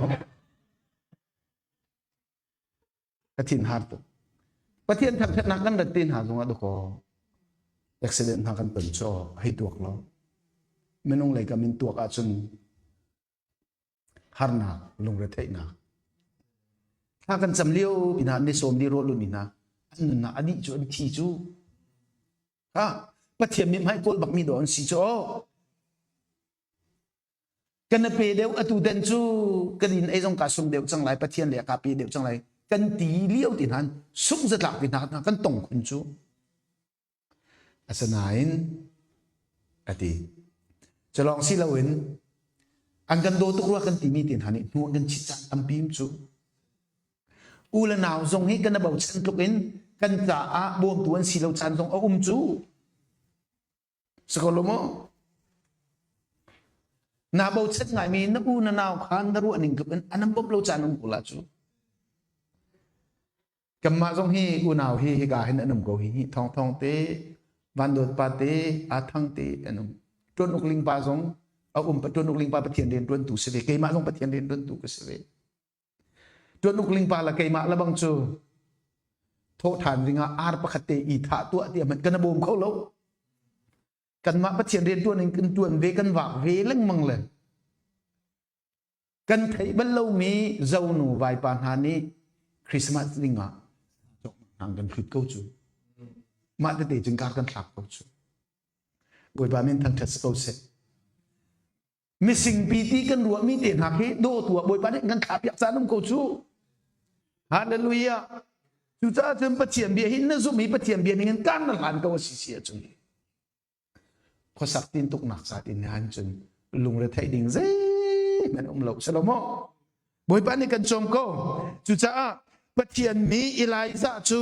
Ka thin har tu. Pathian thangthatnak kan rat te hna zong ah doko accident hna kan ton cho hei tuak lo. Minung lei kam in tuak ahcun harnak lungretheihnak thla kan cam lio pi hna ni sawm li rawh lumi hna an nunnak a dih cu an thi cu ha pathian mi hmai kawl bak mi do an si cu kan pe deuh atu den cu kan in ei zong ka sung deuh cang lai pathian le ka pe deuh cang lai kan ti lio ti hnan sung zatlak ti hna kan tong khun cu Asinain a ti. Culawng si loin an kan daw tuk rua kan timi te hna nih hnu an kan chit caan tampi cu. U le nau zong hi kan bochan tluk in kan caah bawmtu an si lo caan zong a um cu. Siko maw? Na bochan ngaimi na u na nau kha na ruah ning tluk in an an bawmh lo caan um ko la cu. Kanmah zong hi unau hi hika hin an um ko hi Thawng Thawng te, Van Dawt pa te, Aa Thang te an um. Tuan Uk Ling pa zong a um. Tuan Uk Ling pa Pathian rian tuantu si ve. Keimah zong Pathian rian tuantu ka si ve. Tuan Uk Ling pa le keimah le bang cu thawh ṭhan dingah ar pakhat te i thah tuah tiah hmanh kan bawm kho lo. Kanmah Pathian rian tuan in kan tuan ve kan vak ve lengmang le Kan theih bal lomi zonu vaipa hna nih Christmas ding ah cawknak kan hlut ko cu. Mah tete cun kar kan thlak ko cu. Bawipa min thangṭhat si ko seh. Mising pi ti kan ruahmi te hna khi dawtu ah Bawipa nih kan thlah piak caan um ko cu. Hallelujah. Cucaah cun Pathian bia hi na zumh i Pathian bia ning in kan na hlan ko a si si ahcun khuasak tintuknak ca tin han cun lungre theih ding zeihmanh um lo selo maw Bawipa nih kan cawm ko. Cucaah Pathian mi Elijah cu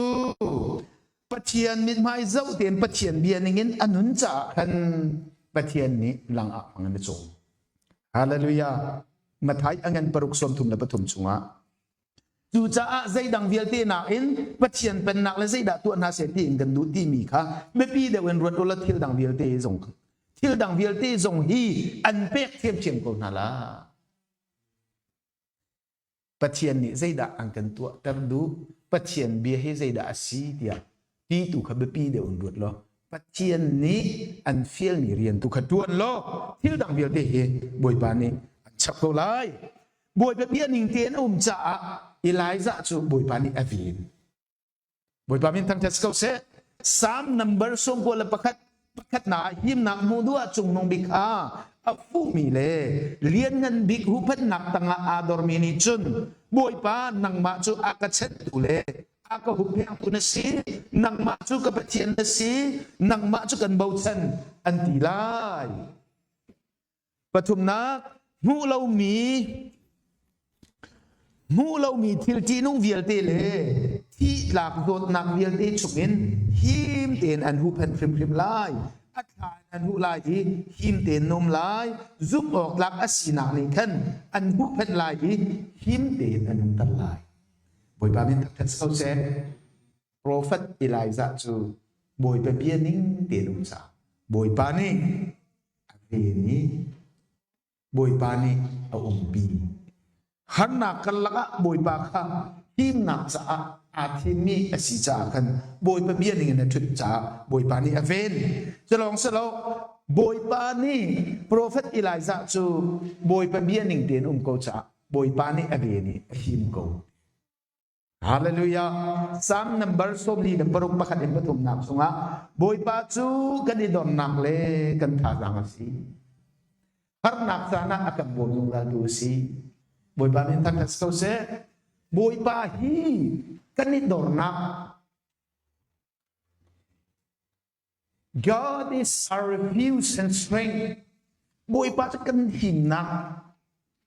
Pathian mithmai zoh tein Pathian bia ningin a nun caah khan Pathian nih lang ah hmang in a cawm. Hallelujah. Mathai a ngan paruk 33 chungah Cucaah zeidang vialte nakin Pathian pennak le zeidah tuah hna seh tiin kan duh timi kha biapi deuh in ruat ula thil dang vialte zong thil dang vialte zong hi an pek thiamthiam ko hna la. Pathian nih zeidah an kan tuahter duh? Pathian bia hi zeidah a si tiah ti tu kha biapi deuh in ruat law Pathian nih an fialmi rian tu kha ṭuan law thil dang vialte hi Bawipa nih an chap ko lai. Bawipa bia ning tein a um caah Elijah cu Bawipa nih a ven. Bawipa min thangṭhat si ko seh. Psalm number 91 pakhatnak ah himnak hmuh duh ah cungnung bik kha a fuhmi le lianngan bik huhphenhnak tangah aa dormi nih cun Bawipa nangmah cu a ka chenhtu le a ka hupphengtu na si nangmah cu ka Pathian na si nangmah cu kan bochan an ti lai. Pathumnak, hmuh lomi hmuh lomi thil ṭihnung vialte le thih tlak zawtnak vialte chungin him tein an huhphenh hrimhrim lai. A thla in an huh lai i him tein na um lai. Zumh awk tlak a sinak nih khan an huhphenh lai i him tein an umter lai. Bawipa min thangṭhat si ko seh. Profet Elijah cu Bawipa bia ning tein um caah Bawipa nih a ven i Bawipa nih a umpi. Harnak karlak ah Bawipa kha himnak caah aa thimmi a si caah khan Bawipa bia ning in a ṭhut caah Bawipa nih a ven. Culawng si lo, Bawipa nih profet Elijah cu Bawipa bia ning tein um ko caah Bawipa nih a ven i a him ko. Hallelujah. Psalm number 46 pakhat in pathumnak chungah Bawipa cu kan i dornak le kan thazaang a si. Harnak caan ah a kan bawm zungzaltu a si. Bawipa min thangṭhat si ko seh. Bawipa hi kan i dornak God is our refuge and strength. Bawipa cu kan himnak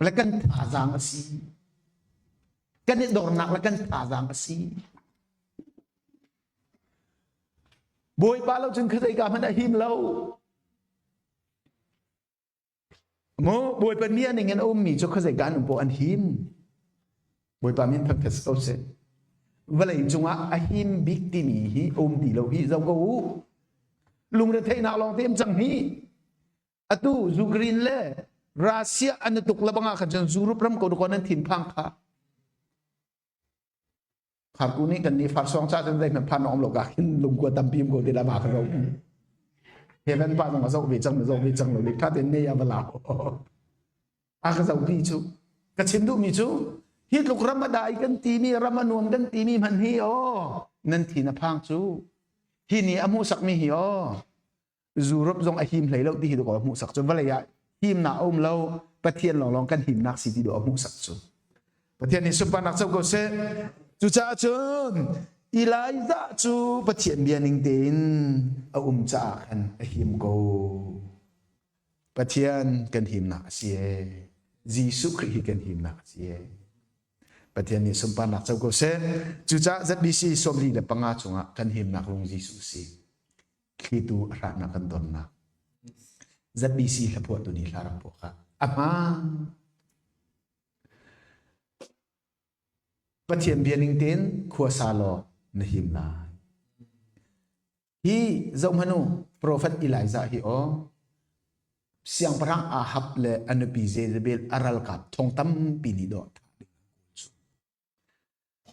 le kan thazaang a si. Kan i dornak le kan thazaang a si. Bawipa lo cun khuazei ka hmanh a him lo. Mu Bawipa ni ning in a ummi cu khuazei ka an um poh an him. Bawipa min thangthat si ko seh. Vawlei cungah a him bik timi hi a um ti lo hi zo ko u. Lungretheihnak lawng te cang hi. Atu Ukraine le Russia an i tuk lebang ah khan cun Europe ram ko ko nan thinphang kha. Kharku nih kan nih farsawng ca cun zeihmanh phan um lo ka khin lungkua tampi um ko ti la ba ka zo. Heaven pa zong a zoh ve cang zoh ve cang lo dik tha ten ne ya bala. A ka zoh pi cu ka chim duh mi cu hi tluk ram a dai kan ti mi ram a nuam kan ti mi hman hi o nan thi na phang cu hi ni a hmuhsak mi hi o Europe zong a him hlei lo ti hi ko hmuhsak cu vawlei ah himnak a um lo Pathian lawnglawng kan himnak si ti do a hmuhsak cu Pathian nih sunparnak co ko seh. Cucaah cun Elijah cu Pathian bia ning tein a um caah khan a him ko. Pathian kan himnak a si ee. Jesuh Khrih hi kan himnak a si ee. Pathian nih sunparnak co ko seh. Cucaah ZBC 45 chungah kan himnak lung Jesuh si. Thlitu a hratnak kan donnak. ZBC hlaphuahtu nih hla rak phuah kha. A hmaan. Pathian bia ning tein khua sa law na him lai. Hi zohhmanh u, profet Elijah hi aw siangpahrang Ahab le a nupi Jezebel a ralkap thong tampi nih dawh thah ding an kawl cu.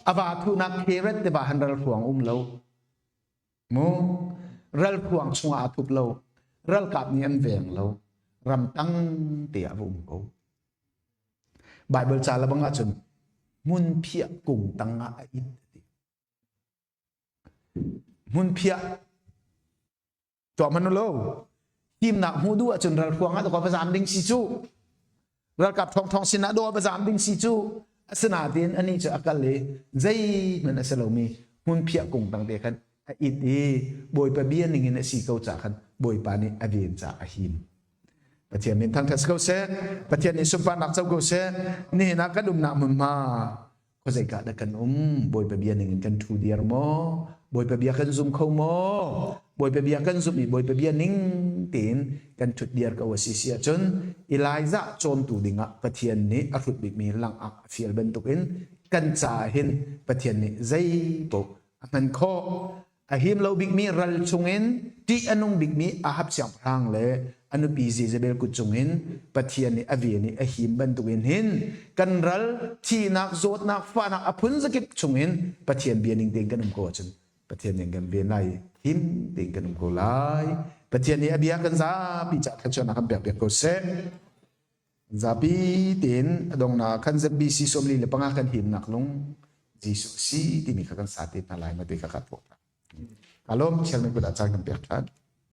A va thuhnak Herod te ba han ralhruang um lo. Mu ralhruang chungah a thup lo. Ralkap nih an veng lo. Ramtang te ah va um ko. Bible ca lebang ahcun hmunphiah kung tangah a it ti. Hmunphiah tuah hmanh lo. Himnak hmuh duh ahcun ralhruang ah dawh va zaam ding si cu. Ralkap thongthong sinah dawh va zaam ding si cu. Asinain anih cu a kal i zeihmanh a si lomi hmunphiah kung tang te khan a it i Bawipa bia ning in a si ko ca khan Bawipa nih a ven ca a him. Pathian min thangṭhat si ko seh. Pathian nih sunparnak co ko seh. Nihin ah kan umnak hmunhma khuazeika dah kan um? Bawipa bia ning in kan ṭhu diar maw? Bawipa bia kan zum kho maw? Bawipa bia kan zumh i Bawipa bia ning tein kan ṭhut diar ko a si si ahcun Elijah cawmtu dingah Pathian nih a hrut bikmi langak a fial bantukin kan caah hin Pathian nih zei paoh a hman khawh. A him lo bikmi ral chungin ṭih a nung bikmi Ahab siangpahrang le a nupi Jezebel kut chungin Pathian nih a ven i a him bantukin hin kan ral thihnak, zawtnak, fahnak a phun zakip chungin Pathian bia ning tein kan um ko ahcun Pathian nih kan ven lai i him tein kan um ko lai. Pathian nih a bia kan zapi caah thluachuahnak kan pek piak ko seh. Zapi tein a donghnak ah khan ZBC 45 kan himnak lung Jesuh si timi kha kan sa te hna lai ma ti kha ka tuah. Ka lawm chial kut ah caan kan pek ṭhan.